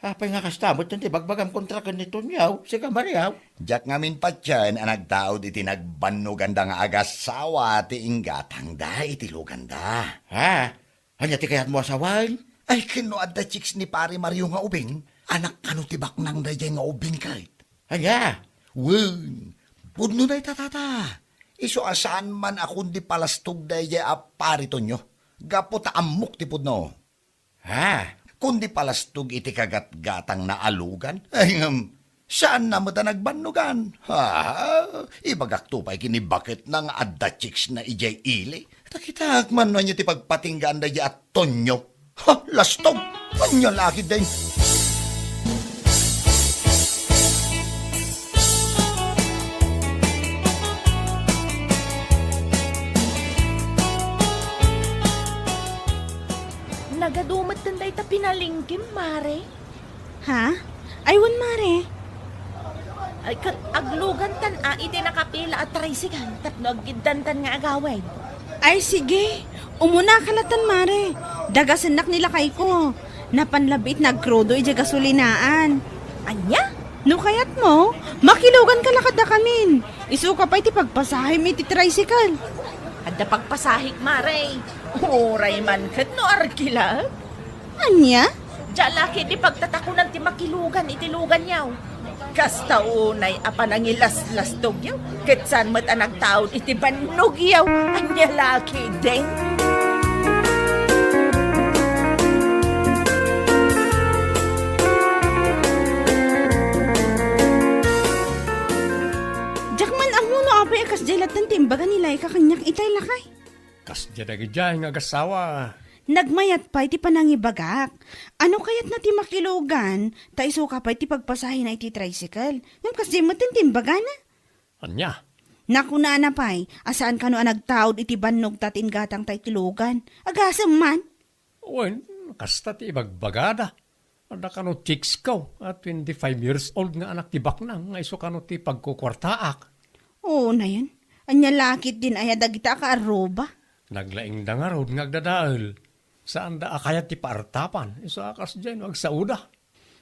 apay nga kasta met ti bagbagam kontra ken ni Tonyo, sika Maria? Diak ngamin patien a nagtaud iti nagbannoganda nga agassawa ti inggatangda iti luganda. Ha? Ania ti kayatmo a sawen? Ay, ken no adda chicks ni Pare Mario nga ubing, anak kano ti baknang daydiay nga ubing ket? Ania? Wen, pudno dayta, tata. Isu a saan man a kundi palastog daydiay a Pare Tonyo. Gapu ta ammok ti pudno. Ha? Kundi palastog iti kagatgatangna a lugan. Ay, ngem, saanna met a nagbannogan. Ha? Ibagakto pay ken ni baketna nga adda chicksna idiay ili. Ta kitaek man no ania ti pagpatinggaan daydiay a Tonyo. Ha? Lastog! Ania la ketdin? Nagadu metten dayta pinalengkem, Mare. Ha? Ay, wen, Mare. Ay, ket aglugantan a iti nakapila a tricycle tapno aggiddantan nga agawid. Ay, sige. Umunaka lattan, Mare. Dagasennak ni lakayko. Napan labi ti nagkrudo idiay gasolinaan. Ania? No kayatmo, makiluganka la kadakamin. Isuka pay ti pagpasahem iti tricycle. Adda pagpasahek, Mare. Uray man ket no arkilak. Ania? Diak la ketdi pagtatakunan ti makilugan iti luganyo. Kasta unay a panangilaslastogyo, ket saan met a nagtaud iti bannogyo. Ania la ketdin? Diak man ammo no apay a kasdiay lattan ti imbaga ni Laika kaniak itay, lakay. Kasdiay dagidiay nga agassawa. Nagmayat pay ti panangibagak. Ano kayatna ti makilugan, ta isuka pay ti pagpasahena iti tricycle. Ngem kasdiay metten ti imbagana. Ania? Nakunana pay a saan kano a nagtaud iti bannogta ti inggatangta iti lugan. Agasem man. Wen, kasta ti ibagbagada. Adda kano chicks ko a twenty-five years old nga anak ti baknang nga isu kano ti pagkukuartaak. Oo, nayen. Ania la ketdin aya dagita a kaarruba? Naglaingda ngarud nga agdadael. Saanda a kayat ti paartapan. Isu a kasdiay no agsaoda.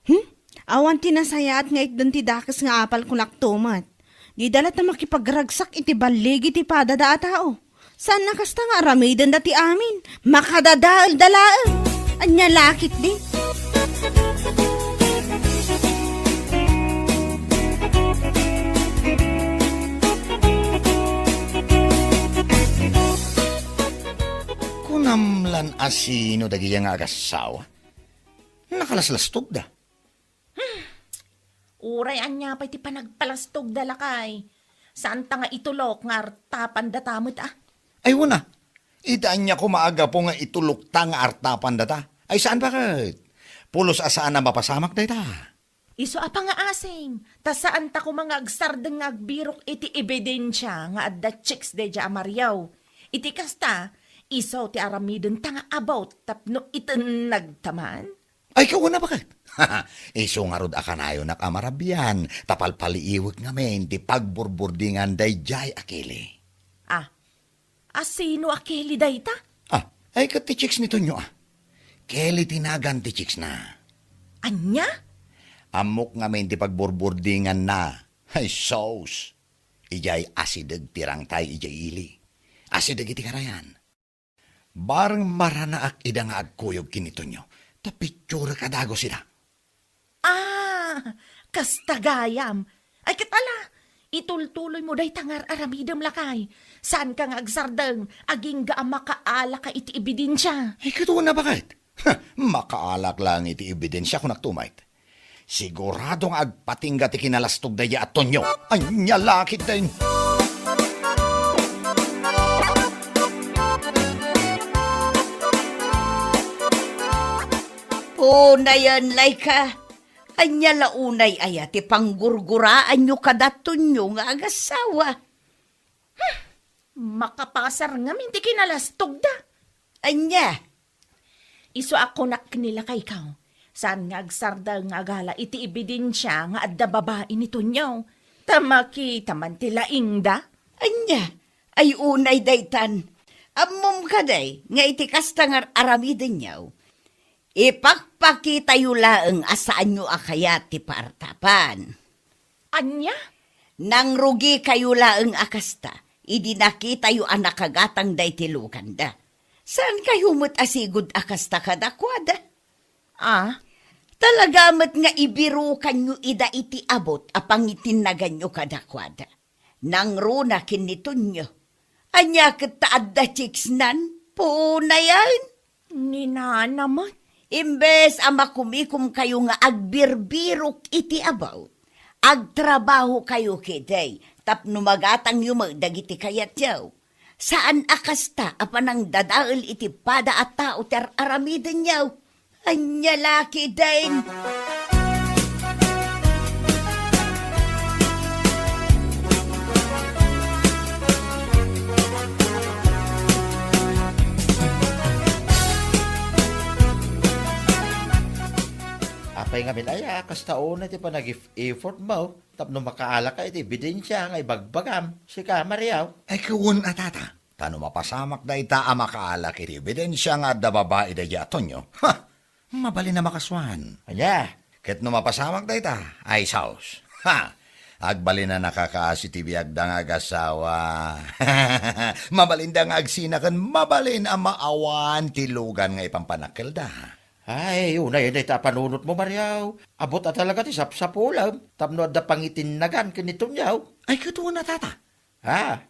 Hmm? Awan ti nasayaat nga itden ti dakes nga apal kunak tumet. Dida latta makipagragsak iti balligi ti padada a tao. Saan a kasta nga aramidenda ti amin. Makadadaelda laeng. Ania la ketdi? Asino dagidiay nga agassawa? Nakalaslastogda. Uray ania pay ti panagpalastogda, lakay. Saanta nga itulok nga artapandata met, a? Ay, wen a. Ita ania koma a gapu nga itulokta nga artapandata? Ay, saan baket? Pulos a saan a mapasamak dayta. Isu a pangaasing, ta saanta koma nga agsardeng nga agbirok iti ebidensia nga adda chicks daydiay a Mario. Iti kasta, isu ti aramidenta nga about tapno itennagta man. Ay, kauna baket? Isu ngarud a kanayonak a marabian, ta palpaliiwek ngamin ti pagburburdingan daydiay a Kelly. Ah, asino a Kelly dayta? Ah, ay ket ti chicks ni Tonyo, a. Kelly ti nagan ti chicksna. Ania? Ammok ngamin ti pagburburdinganna. Ay, sus! Idiay asideg ti rangtay idiay ili. Asideg iti karayan. Bareng maranaak ida nga agkuyog ken ni Tonyo, ta picturek a dagus ida. Ah, kasta gayam. Ay, ket ala, itultuloymo dayta nga ar-aramidem, lakay. Saanka nga agsardeng, agingga a makaalaka iti ebidensia. Ay, ket wen a baket? Ha, makaalak laeng iti ebidensia, kunak tumayt. Sigurado nga agpatingga ti kinalastog daydiay a Tonyo. Ania la ketdin? Unayen, layka. Ania la unay aya ti panggurguraanyo kada Tonyo nga agassawa? Makapasar ngamin ti kinalastogda. Ania? Isu a kunak ken ni lakayko, saan nga agsardeng nga agala iti ebidensia nga adda babai ni Tonyo, ta makita man ti laingda. Ania? Ay, unay daytan. Ammom kadi nga iti kasta nga ar-aramidenyo, ipakpakitayo laeng a saanyo a kayat ti paartapan. Ania? Nangrugikayo laeng a kasta idi nakitayo a nakagatang daydi luganda. Saankayo met a sigud a kasta kadakuada? Ah? Talaga met nga ibirukanyo ida iti abut a pangitinnaganyo kadakuada. Nangruna ken ni Tonyo. Ania ket ta adda chicksnan? Punayen. Ni nana met. Imbes a makumikomkayo nga agbirbirok iti abut, agtrabahokayo ketdi tapno magatangyo met dagiti kayatyo. Saan a kasta a panangdadael iti pada a tao ti ar-aramidenyo. Ania la ketdin? Apay ngamin aya, kasta unay ti panag-effort mo tapno makaalaka iti ebidensia nga ibagbagam, sika, Mario? Ay, kawen a, tata. Ta no mapasamak dayta a makaalak iti ebidensia nga adda babai daydiay a Tonyo, ha! Mabalin a makasuan. Ania? Ket no mapasamak dayta, ay saos. Ha! Agbalin a nakakaasi ti biagda nga agassawa. Mabalinda nga agsina ken mabalin a maawan ti lugan nga ipampanakkelda. Ay, unay dayta a panunotmo, Mario. Abut a talaga ti sapsapulem tapno adda pangitinnagan ken ni Tonyo. Ay, ket wen a, tata. Ha?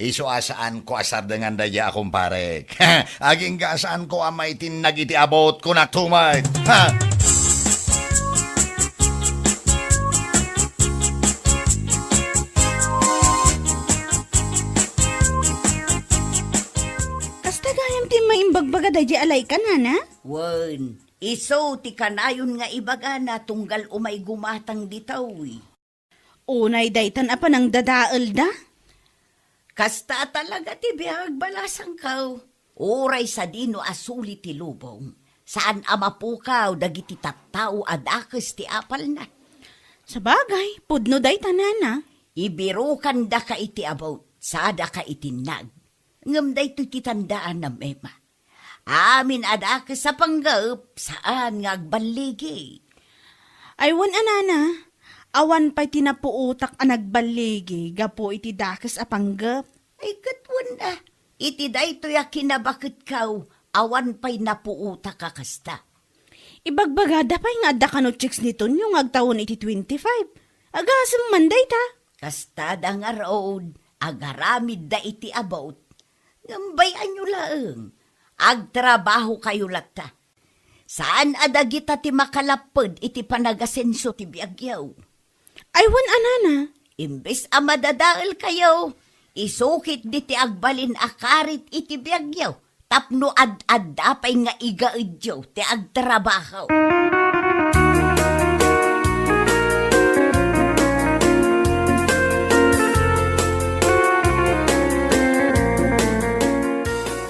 Isu a saanko a sardengan daydiay a kumparek. Agingga a saanko a maitinnag iti abut, kunak tumayt. Ha? Kasta gayam ti maimbagbaga daydiay a layka, nana? Wen, isu ti kanayon nga ibagana tunggal umay gumatang ditoy. Unay daytan a panangdadaelda? Kasta talaga ti biag, balasangko. Uray sadino a suli ti lubong, saan a mapukaw dagiti tattao a dakes ti apalna. Sabagay, pudno dayta, nana. Ibirokandaka iti abut, sadaka itinnag. Ngem daytoy ti tandaanam, Emma. Amin a dakes a panggep, saan nga agballigi. Ay, wen a, nana, awan pay ti napuotak a nagballigi gapu iti dakes a panggep. Ay, ket wen a, iti daytoy a kinabaketko, awan pay napuotak a kasta. Ibagbagada pay nga adda kano chicks ni Tonyo nga agtawen iti twenty-five. Agasem man dayta. Kastada ngarud, agaramidda iti abut. Ngem bay-anyo laeng, Agtrabahokayo latta. Saan a dagita ti makalapped iti panagasenso ti biagyo. Ay, wen a, nana. Imbes a madadaelkayo, isukitdi ti agbalin a karit iti biagyo tapno ad-adda pay nga igaedyo ti agtrabaho.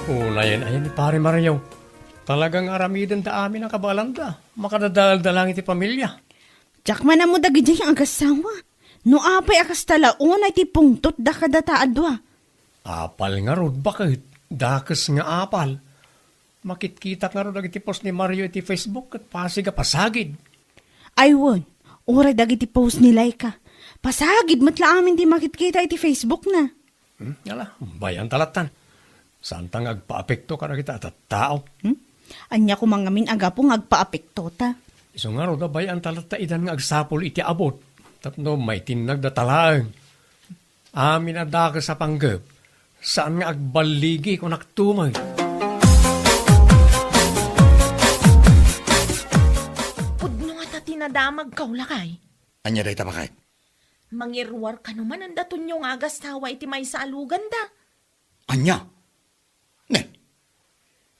Unayen ayan ni Pare Mario. Talaga nga aramidenda amin a kabaelanda. Makadadaelda lang iti pamilia. Diak man ammo dagidiay nga agassawa. No apay a kasta la unay ti pungtotda kadata a dua. Apal ngarud, baket? Dakes nga apal. Makitkitak ngarud dagiti post ni Mario iti Facebook ket pasig a pasagid. Ay wen, uray dagiti post ni Laika. Pasagid met la amin ti makitkita iti Facebook na. Hmm, ala, bay-anta lattan. Saanta nga agpaapekto kadagita a tattao. Hmm? Ania koma ngamin a gapu nga agpaapektota? Isu ngarud a bay-anta latta idan nga agsapul iti abut tapno maitinnagdata laeng. Amin a dakes a panggep, saan nga agballigi, kunakto met. Pudno ngata ti nadamagkaw, lakay. Ania dayta, baket? Mangiruar kano manen da Tonio nga agassawa iti maysa a luganda. Ania? Ne?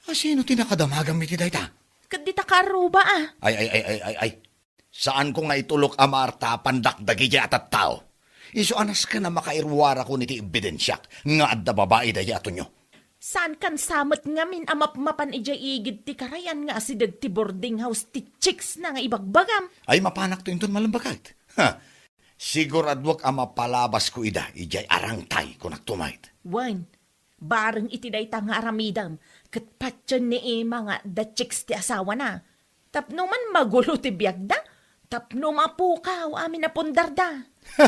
A, sino ti nakadamagam iti dayta? Ket dita kaarruba a. Ay, ay, ay, ay, ay, ay. Saanko nga itulok a maartapandak dagidiay a tattao. Isu a nasken a makairuarakon iti ebidensiak nga adda babai daydiay a Tonio. Saankan sa met ngamin a mapmapan idiay igid ti karayan nga asideg ti boarding house ti chicks na nga ibagbagam? Ay, mapanakto inton malem, baket. Ha. Siguraduak a mapalabasko ida idiay arangtay, kunakto met. Wen, bareng iti dayta nga aramidem, ket patien ni Emma nga adda chicks ti asawana. Tapno man magulo ti biagda, tapno mapukaw amin a pundarda. Ha!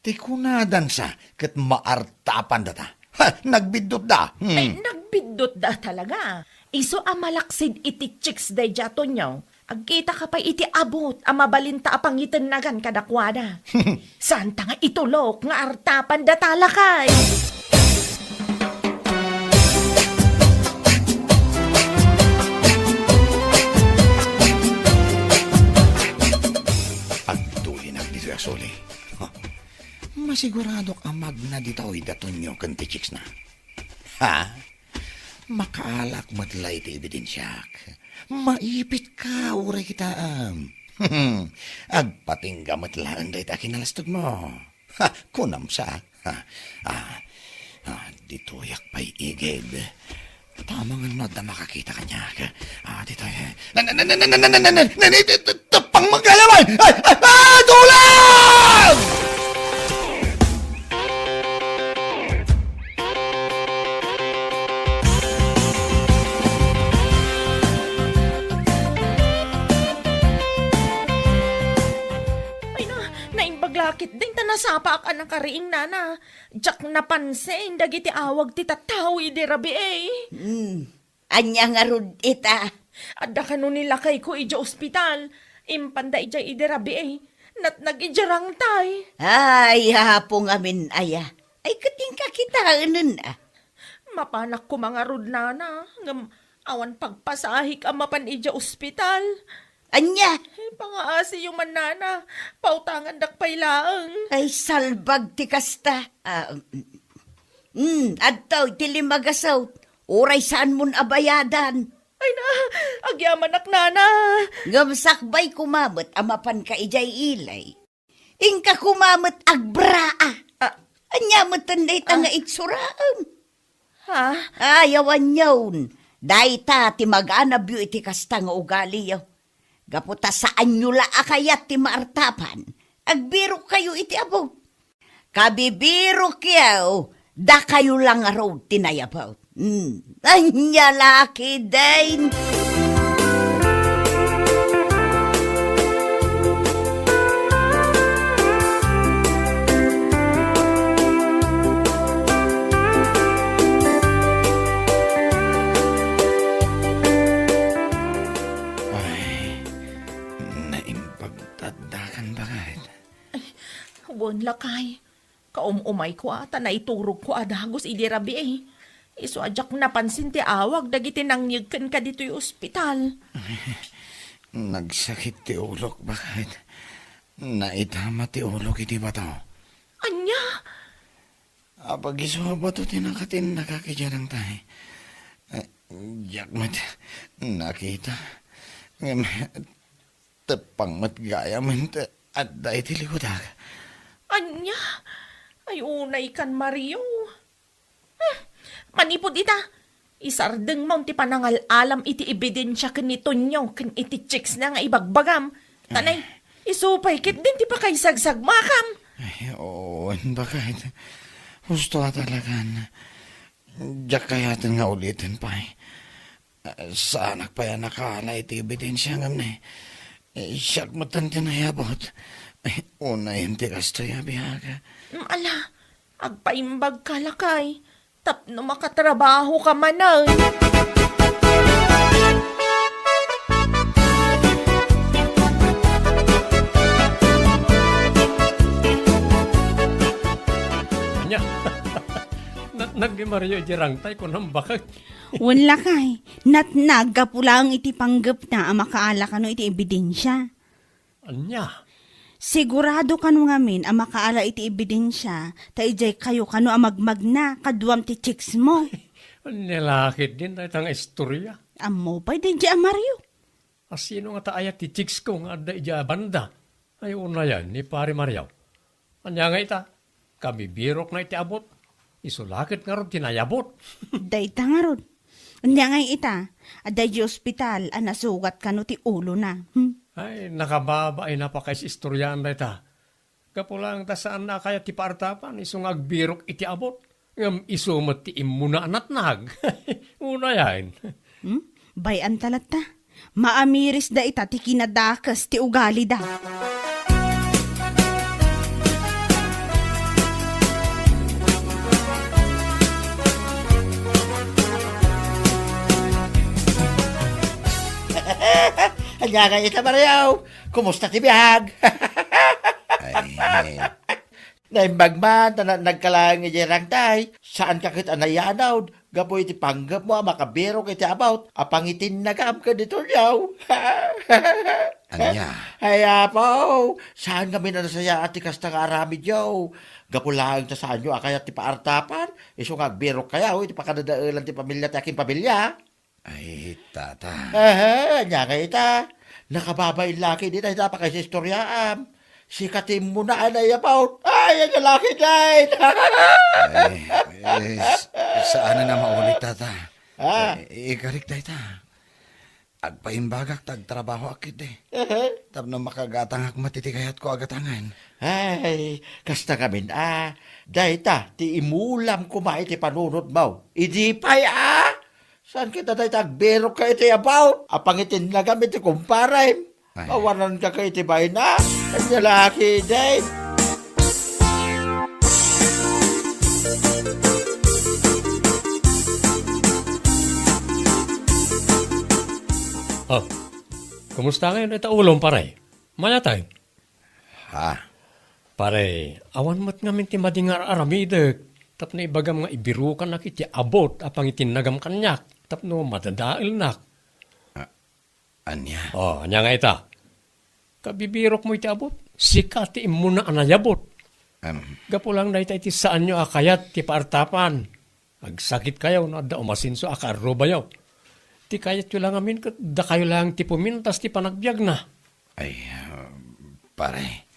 Ti kunadan sa ket maartapandata. Ha! Nagbiddutda. Hmm. Ay, nagbiddutda talaga. Isu a malaksid iti chicks daydiay a Tonio, agkitaka pay iti abut a mabalinta a pangitennagan kadakuada. Saanta nga itulok nga artapandata, lakay. Agtulinak ditoy a suli. Masiguradok a magna ditoy da Tonio ken ti chicks na. Ha? Makaalak met la iti ebidensiak. Maipitka uray kitaem. Agpatingga met laeng dayta a kinalastogmo. Ha, kunam sa. Ha, ah, ah, ditoyak pay igid. Tamangan no adda makakita kaniak. Ah, ditoy. Na, na, na, na, na, na, na, na, na, na, na, na, na, na, pang magalaman! Ay, ay, ah, tulang! Ay na, naimbag lakit din ta nasapaak a nakariing, nana. Diak napansin dagiti awag ti tattao idi rabii. Hmm. Ania ngarud ita? Adda kano ni lakayko idiay ospital. Impanda idiay idi rabii. Natnag idiay rangtay. Ay, Apo ngamin aya. Ay, ket inka kitaenen a. Mapanak koma ngarud, nana, ngem awan pagpasahek a mapan idiay ospital. Ania? Pangaasiyo man, nana. Pautangandak pay laeng. Ay, salbag ti kasta. Ah, mm, adtoy ti lima gasut. Uray saanmon a bayadan. Ay na, agyamanak, nana. Ngem sakbay koma met a mapanka idiay ili. Inka koma met agbraa. Ah. Ania met dayta nga itsuraem? Ha? Ay, awan yaon. Dayta ti maganabyo iti kasta nga ugaliyo. Gapu ta saanyo la a kayat ti maartapan, agbirokkayo iti abut. Kabibirokyo, dakayo la ngarud ti nayabut. Hmm. Ania la ketdin? Ay, naimbag ta addakan, baket. Ay, wen, lakay. Kaum-umayko a ta naiturogko a dagus idi rabii. Isu a diak napansin ti awag dagiti nangyegken kaditoy ospital. Nagsakit ti ulok, baket. Naitama ti ulok iti bato. Ania? Apag-isu a bato ti nakatinnagak idiay dangtay. Eh, diak met nakita. Ngem, teppang met gayam ta adda iti likudak. Ania? Ay, unaykan, Mario. Hmm, manipud ita, isardengmo ti panangal-alam iti ebidensia ken ni Tonyo ken iti chicks na nga ibagbagam. Tanay, isu pay ketdin ti pakaisagsagumakam. Ay, oo, baket. Husto a talagan. Diak kayaten nga uliten pay. Saanak pay a nakaala iti ebidensia ngem ni, eh, siak met ti nayabut. Eh, unayen ti kastoy a biag. Mm, ala, agpaimbagka, lakay, tapno makatrabahoka manen. Ania? Natnag ni Mario idiay rangtay, kunam, baket. Wen, lakay, natnag gapu laeng iti panggepna a makaala kano iti ebidensia. Ania? Sigurado kano ngamin a makaala iti ebidensia ta idiay kayo kano a magmagna kaduam ti chicks-mo. Ania la ketdin dayta nga istoria? Ammo pay daydiay a Mario. A sino ngata aya ti chicks-ko nga adda idiay a banda? Ay, unayen, ni Pare Mario. Ania nga ita? Kabibirokna iti abut. Isu la ket ngarud ti nayabut. Dayta ngarud. Ania ngay ita, adda idiay ospital a nasugat kano ti ulona. Hmm? Ay, nakababain a pakaisistoriaan dayta. Gapu laeng ta saanna a kayat ti paartapan, isu nga agbirok iti abut. Ngem isu met ti immuna a natnag. Unayen. Hmm? Bay-anta latta. Maamiris dayta ti kinadakes ti ugalida. Ania ngay ita, Mario? Kumusta ti biag? Ay, Naimbag man ta na-, nagkalaeng idiay rangtay. Saanka ket a nayanawd gapu iti panggepmo a makabirok iti abut a pangitinnagam ken ni Tonyo. Ania? Ay, Apo, saan ngamin a nasayaat ti kasta nga aramidyo. Gapu laeng ta saanyo a kayat ti paartapan, isu nga agbirokkayo iti pakadadaelan ti pamilia ti akinpamilia. Ay, tata. Aha, ania ngay ita? Nakababain la ketdi dayta a pakaisistoriaam. Sika ti immuna a nayabut. Ay, ania la ketdin? Ay, eh, s-, saanen a maulit, tata. Ah. Eh, ikarik dayta. Agpaimbagak ta agtrabahoak ketdi. Aha. Tapno makagatangak met iti kayatko a gatangen. Ay, kasta ngamin a. Dayta ti imulam koma iti panunotmo. Idi pay a. Saan ket a dayta agbirokka iti abut a pangitinnagam iti kumparem? Ay. Awananka ket iti bayna? Ania la ketdin? Oh, kumusta ngamin dayta ulom, pare? Mayat, ay? Ha? Pare, awan met ngamin ti madi nga ar-aramidek tapno ibagam nga ibirokanak iti abut a pangitinnagam kaniak tapno madadaelnak. A-, ania? Oh, ania ngay ita? Kabibirokmo iti abut, sika ti immuna a nayabut. Em. Gapu laeng dayta iti saanyo a kayat ti paartapan. Agsakitkayo no adda umasenso a kaarrubayo. Ti kayatyo la ngamin ket dakayo laeng ti pumintas ti panagbiagna. Ay, ah, pare,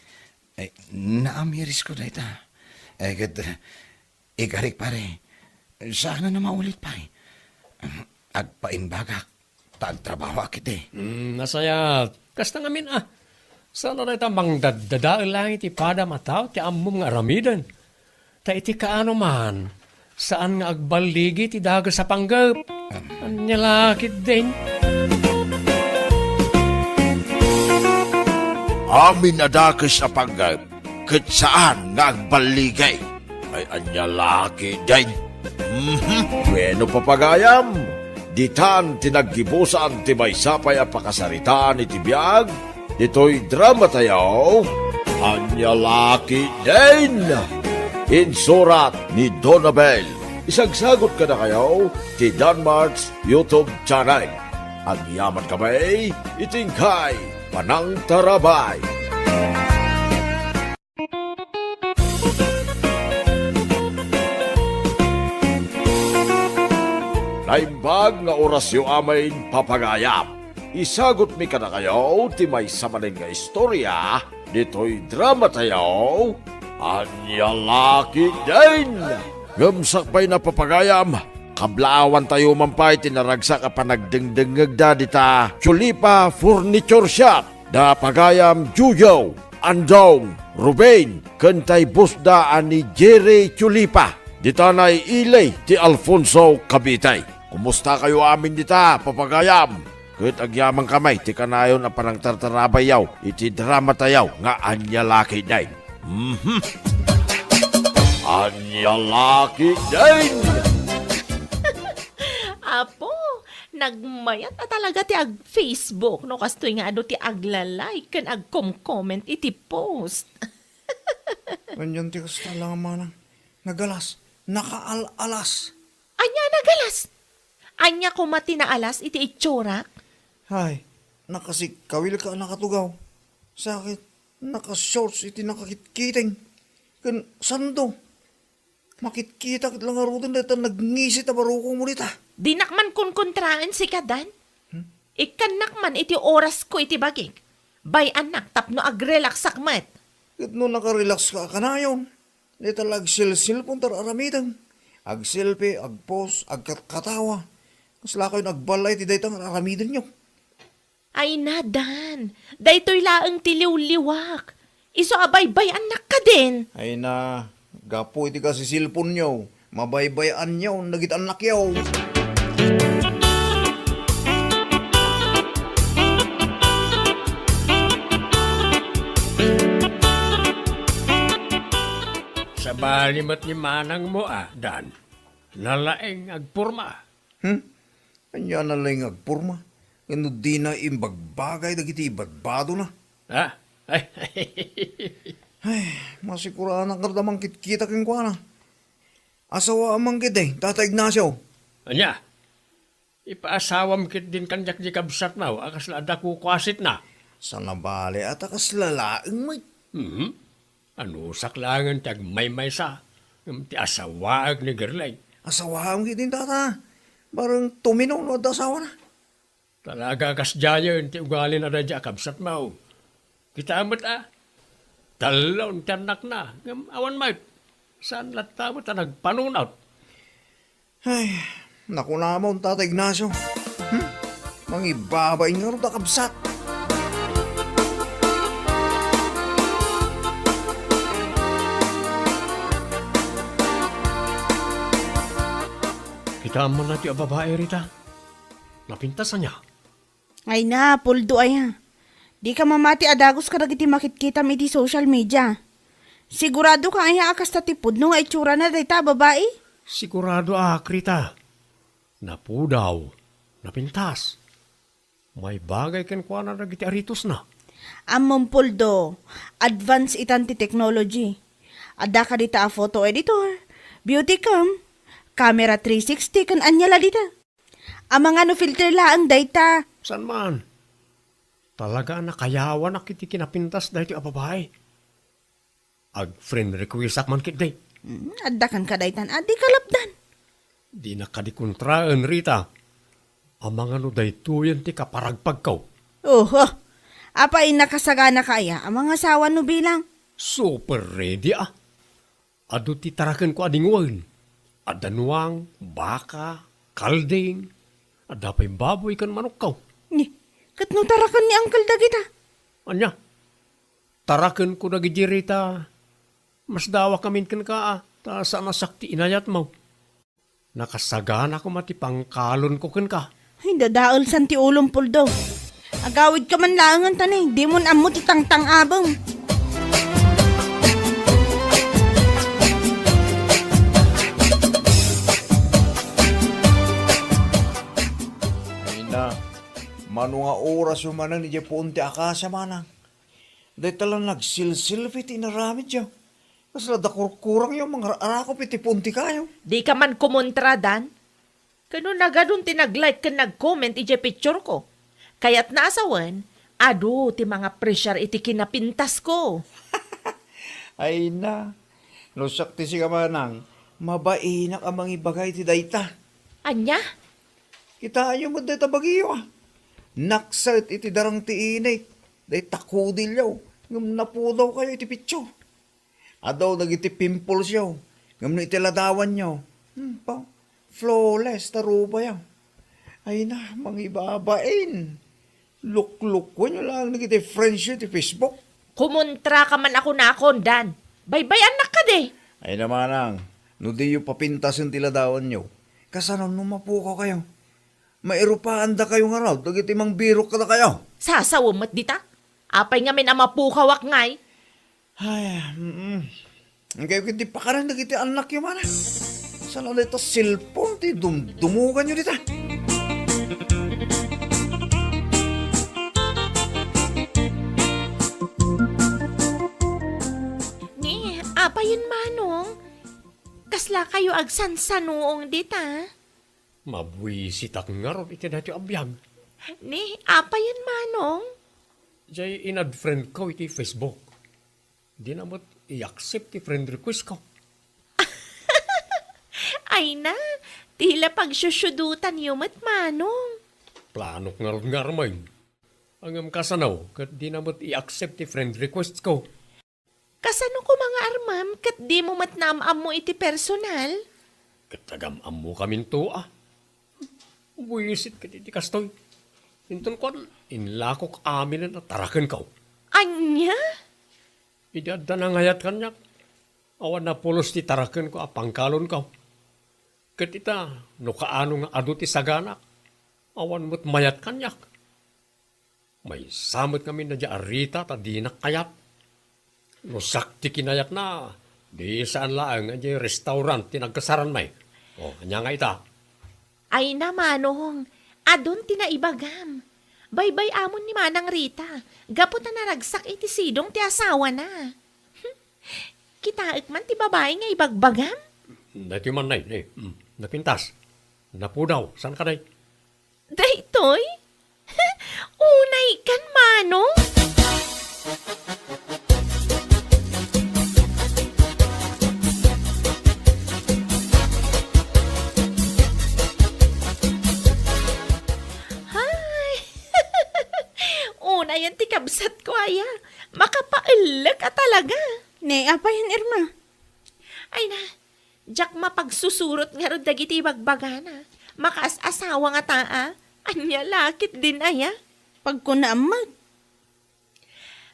ay, naamirisko dayta. Ay, ket, ah, ikarik, pare, saanen a maulit, pare. Agpaimbagak ta agtrabahoak iti. Hmm, nasayaat. Kasta ngamin, a. Saan a dayta mangdaddadael laeng iti padam a tao ti ammom nga aramiden. Ta iti kaano man, saan nga agballigi ti dakes a panggep. Ania la ketdin? Amin a dakes a panggep, ket saan nga agballigi. Ay, ania la ketdin? Mhm. Bueno, papagayam, ditan ti naggibusan ti maysa pay a pakasaritaan iti biag ditoy dramatayo, Ania la ketdin? Insurat ni Donabel Isagsagut kadakayo ti Danmart's YouTube channel. Agyaman kami iti inkay panangtarabay. Naimbag nga orasyo amin, papagayam. Isagutmi kadakayo ti maysa manen nga istorya ditoy drama tayo, Ania La Ketdin. Ngem sakbay na, papagayam, kablaawan tayo man pay ti naragsak a panagdengdengngegda dita Chulipa Furniture Shop. Da pagayam Jojo, Andong, Ruben, ken tay boss da a ni Jerry Chulipa, dita naiili ti Alfonso, Cavite. Kumusta kayo amin dita, papagayam? Ket agyaman kami ti kanayon a panangtartarabayyo iti drama tayo nga Ania La Ketdin. Mhm. Ania La Ketdin! Apo, nagmayat a talaga ti ag-Facebook no kastoy nga adu ti agla-like ken agkom-comment iti post. Anian ti kasta la nga manang? Nagalas, nakaal-alas. Ania nagalas? Ania koma ti naalas iti itsurak? Hay, nakasikkawil ka a nakatugaw. Sakit, nakashorts iti nakakitkiting. Ken sando, makitkita ket la ngaruden dayta nagngisit a barukongmo dita. Dinak man kunkontraen sika, Dan. Hmm? Ikkannak man iti orasko iti bagik. Bay-annak tapno agrelaksak met. Ket no nakarelax ka a kanayon, dayta la agselselpon ti ar-aramidem. Agselfie, agpost, agkatkatawa. Kasla kayon agballay ti dayta nga ar-aramidenyo. Ay na, Dan, daytoy laeng ti liwliwak. Isu a baybay-annak kadin. Ay na, gapu iti kasiselponyo, mabaybay-anyon dagiti annakyo. Sabali met ni manangmo a, Dan. Nalaeng agporma. Hmm? Ania a nalaeng agporma? Ngem no dina imbagbagay dagiti ibadbadona? Ah? Ay, masikuranak ngarud a mangkitkita kenkuana. Asawaam man ketdi, Tata Ignacio. Ania? Ipaasawam ketdin kaniak ti kabsatmo a kasla adda kukuasitna. Saan a bale a ta kasla laeng met. Mhm. Anusak laengen ti agmaymaysa, ngem ti asawaek ni Gerlay. Asawaam ketdin, Tata. Bareng tumino no adda asawana. Talaga a kasdiayen ti ugalina daydiay a kabsatmo. Kita met a, tallo ti annakna, ngem awan met. Saan latta met a nagpanunot. Ay, nakunamon, Tata Ignacio. Hmm? Mangibabain ngarud a kabsat. Kitaem man daytoy a babai, Rita. Napintas ania? Ay na, Poldo aya. Dika mamati a dagus kadagiti makitkitam iti social media. Sigurado ka aya a kasta ti pudno nga itsurana dayta a babai? Sigurado ak, Rita. Napudaw, napintas. Maibagay kenkuana dagiti aritosna. Ammom, Poldo, advance itan ti technology. Adda kadita a photo editor, beauty cam, camera three sixty, ken ania la dita. Amangan no filter laeng dayta. Saan man? Talaga a nakayawanak iti kinapintas daytoy a babai. Ag-friend requestak man ketdi. Hmm, adda kenka daytan a di kalapdan. Dinak kadi kontraen, Rita. Amangan no daytoyen ti kaparagpagko. Oho. Apay, nakasagana ka aya a mangasawa no bilang? Super ready a. Adu ti tarakenko a dingwen. Adda nuang, baka, kalding, adda pay baboy ken manokko. Ni, ket no taraken ni Uncle dagita? Ania? Tarakenko dagidi, Rita. Masdawakamin kenka a, ta saan a siak ti inayatmo. Nakasagana koma ti pangkalonko kenka. Ay, dadaelsan ti ulom, Poldo. Agawidka man laengen ta ni, dimon ammo ti tangtang-abem. Ay na, mano nga orasyo manen idiay puon ti akasia, manang? Dayta la nagsilsilfi ti inaramidyo. Kasla dakurkurangyo, mangar-arakop iti puntikayo. Dika man kumontra, Dan. Ken no nagadun ti nag-like ken nag-comment idiay picture ko. Kayatna a sawen, adu ti mangapresiar iti kinapintas ko. Ay na, no siak ti sika manang, mabainak a mangibaga iti dayta. Ania? Kitaenyo met dayta bagiyo, a. Nakset iti darang ti init, dayta kudilyo, ngem napudawkayo iti picture. Adu dagiti pimples yo, ngem no iti ladawan yo, hmm, pa, flawless ta rupa yo. Ay na, mangibabain. Luklukwen yo lang dagiti friends yo iti Facebook. Kumontra ka man a kunakon, Dan. Baybay-annak kadi. Ay na manang, no diyo papintasen ti ladawan yo, kasano no mapukaw kayo? Mairupaandakayo ngarud dagiti mangbirok kadakayo. Sasawen met dita. Apay ngamin a mapukawak ngay? Ay, mm. Engkayo ketdi pakaran dagiti annakyo, mana. Sana dayta cellphone ti dumdumuganyo dita. Ni, apayen, Manong? Kasla kayo agsansanuong dita? Mabuisitak ngarud iti daytoy a biag. Ni, apayen, Manong? Jay in-add friend ko iti Facebook. Dina met i-accept ti friend request ko. Ay na, ti la pagsusudutan yo met, Manong. Planok ngarud nga armen. Ngem kasano, ket dina met i-accept ti friend request ko. Kasano koma nga armem ket dimo met naam-ammo iti personal? Ket agam-ammokaminto a. Buisit ket iti kastoy. Inton kuan, inlakok aminen a tarakenko. Ania? Idi adda nangayat kaniak, awan napulos ti tarakenko a pangkalonko. Ket ita, no kaano nga adu ti saganak, awan met mayat kaniak. Maysa met ngamin daydiay a Rita ta dinak kayat. No siak ti kinayatna, di saan laeng a diay restaurant ti nagkasaran, may. O, ania nga ita? Ay na, Manong, adun ti naibagam. Baybay-amon ni Manang Rita, gapu ta naragsak iti sidong ti asawana. Kitaek man ti babai nga ibagbagam? Daytoy man, nay, nay. Mm, napintas. Napudaw. Saan ka, nay? Daytoy? Unay kan, Manong? Hay! Unayen ti kabsat ko aya. Makapaellek a talaga. Ne, apayen, Irma? Ay na, diak mapagsusurot ngarud dagiti ibagbagana. Makaas-asawa ngata a. Ania la ketdin aya? Pagkunaam met.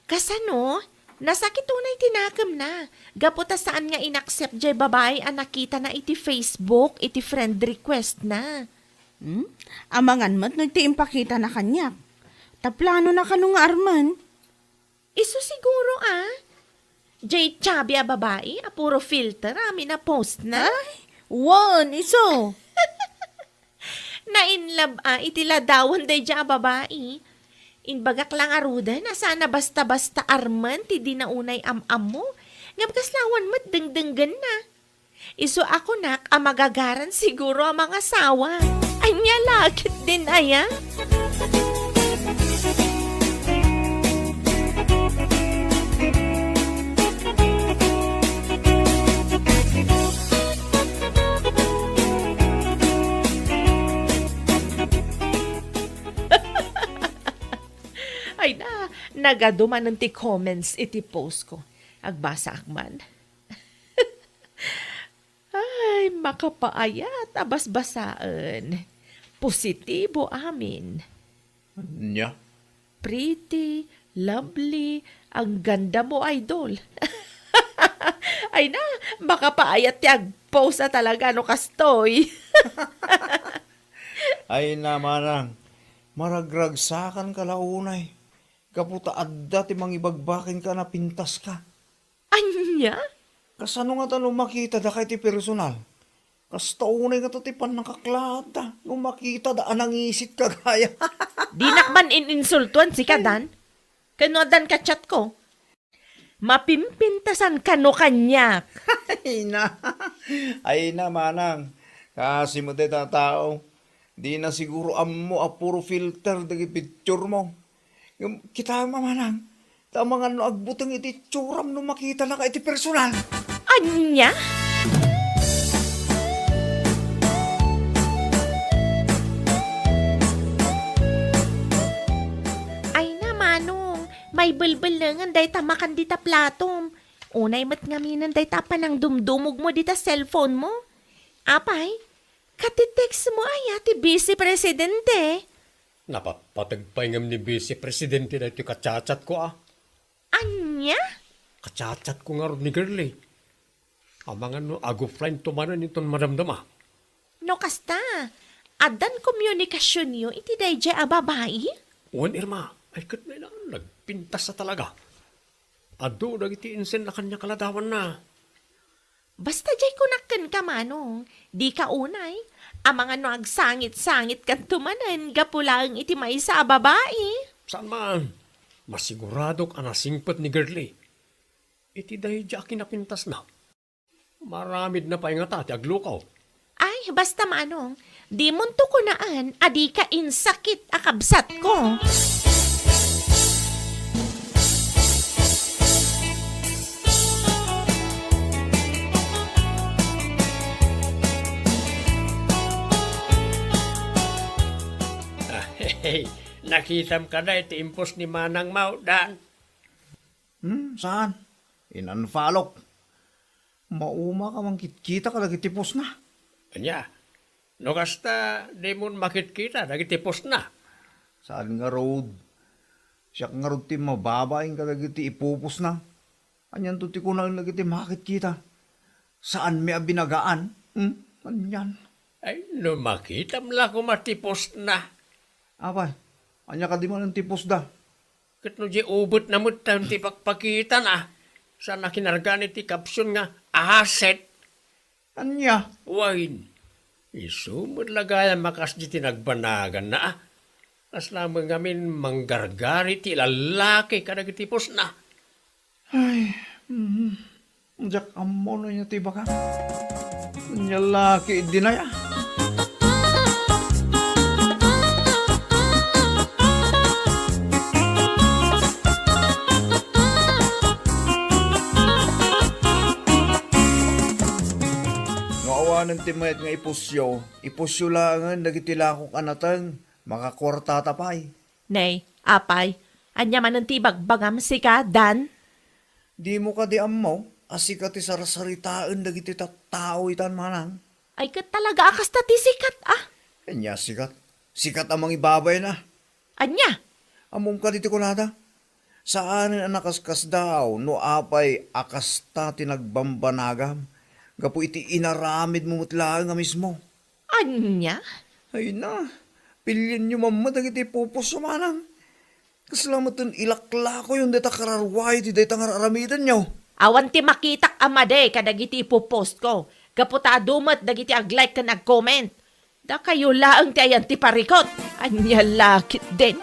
Kasano? Nasakit unay ti nakemna. Gapu ta saan nga in-accept jay babai a nakitana iti Facebook, iti friend request na. Hmm? Amangan met no ti impakitana kaniak. Ta planona kano nga armen? Isu siguro a. Jay chubby a babai a puro filter amin a post na. Ay, wen, isu. Na-in love a iti ladawan daydiay a babai. Imbagak la ngaruden a saan a basta-basta armen ti dina unay am-ammo. Ngem kasla awan met dengdenggenna. Isu a kunak a magagaran siguro a mangasawa. Ania la ketdin aya? Ay na, nagadu manen ti comments iti post ko. Agbasaak man. Ay, makapaayat a basbasaen. Positibo amin. Ania? Pretty, lovely, ang ganda mo, idol. Ay na, makapaayat ti agpost a talaga no kastoy. Ay na, manang, maragragsakan ka la unay. Gapu ta adda ti mangibagbaken ka a napintas ka. Ania? Kasano ngata no makitada ka iti personal? Kasta unay ngata ti pannakaklaatta no makitada a nangisit ka gaya. Dinak man in-insultuan sika, Dan. Ken no addan ka chat ko. Mapimpintasan kano kaniak. Ay na. Ay na, manang. Kasi mo dayta tao. Di na siguro ammo a puro filter dagiti picture mo. Ngem, kita, manang. Ta amangan no agbuteng iti itsuram no makitanaka iti personal. Ania? Ay na, manong, maibelbelengen dayta makan dita platom. Unay met ngaminen dayta panangdumdumogmo dita cellphone mo. Apay, kati text mo aya ti Vice Presidente? Napatpateg pay ngem ni Vice Presidente daytoy kachatchat ko, a. Ania? Kachatchat ko ngarud ni Girlie. Amangan no ag-offline to manen inton madamdama. No kasta, addan komunikasionyo iti daydiay a babai? Wen, Irma, ay ket nay na, nagpintas a talaga. Adu dagiti insenna kaniak a ladawanna. Basta diay kunak kenka, manong, dika unay. Amangan no agsangit-sangitkanto manen gapu laeng iti maysa a babai. Saan man, masiguradok a nasingpet ni Girlie. Iti daydiay a kinapintasna, maramidna pay ngata ti aglukaw. Ay, basta, manong, dimonto kunaan a dika insakit a kabsatko. Hey, nakitam kada iti impos ni Manang Maudan? Hmm, saan? In-unfollow-k. Mauma ka mangkitkita kadagiti postna. Ania? No kasta, dimon makitkita dagiti postna? Saan ngarud? Siak ngarud ti mababain kadagiti ipupostna. Anianto ti kunaen dagiti makitkita? Saanmi a binagaan? Hmm? Anian? Ay, no makitam la koma ti postna. Apay, ania kadi manen ti postda? Ket no di ubetna met ti pakpakitana, saan a kinargan iti caption nga asset. Ania? Wen, isu met la gayam a kasdi ti nagbanaganna, a. Kasla met ngamin manggargari ti lallaki kadagiti postna. Ay, mm, diak ammo no ania ti ibagam. Ania la ketdin aya? No awanen ti mayat nga ipusyo, ipusyo laengen dagiti lakok a nateng, makakuartata pay. Nay, apay, ania manen ti ibagbagam sika, Dan? Dimo kadi ammo a sika ti sarsaritaen dagiti tattao itan, manang? Ay, ket talaga a kasta ti sikat, a? Ania sikat? Sikat a mangibabain, a? Ania? Ammom kadi ti kunada? Saanen a nakaskasdaaw no apay a kasta ti nagbambanagam gapu iti inaramidmo met laeng a mismo. Ania? Ay na, pilienyo man met dagiti ipupostyo, manang. Kasla metten ilaklakoyon dayta kararuayo ti dayta nga ar-aramidenyo. Awan ti makitak a madi kadagiti ipupostko, gapu ta adu met dagiti ag-like ken ag-comment. Dakayo laeng ti ayan ti parikut. Ania la ketdin?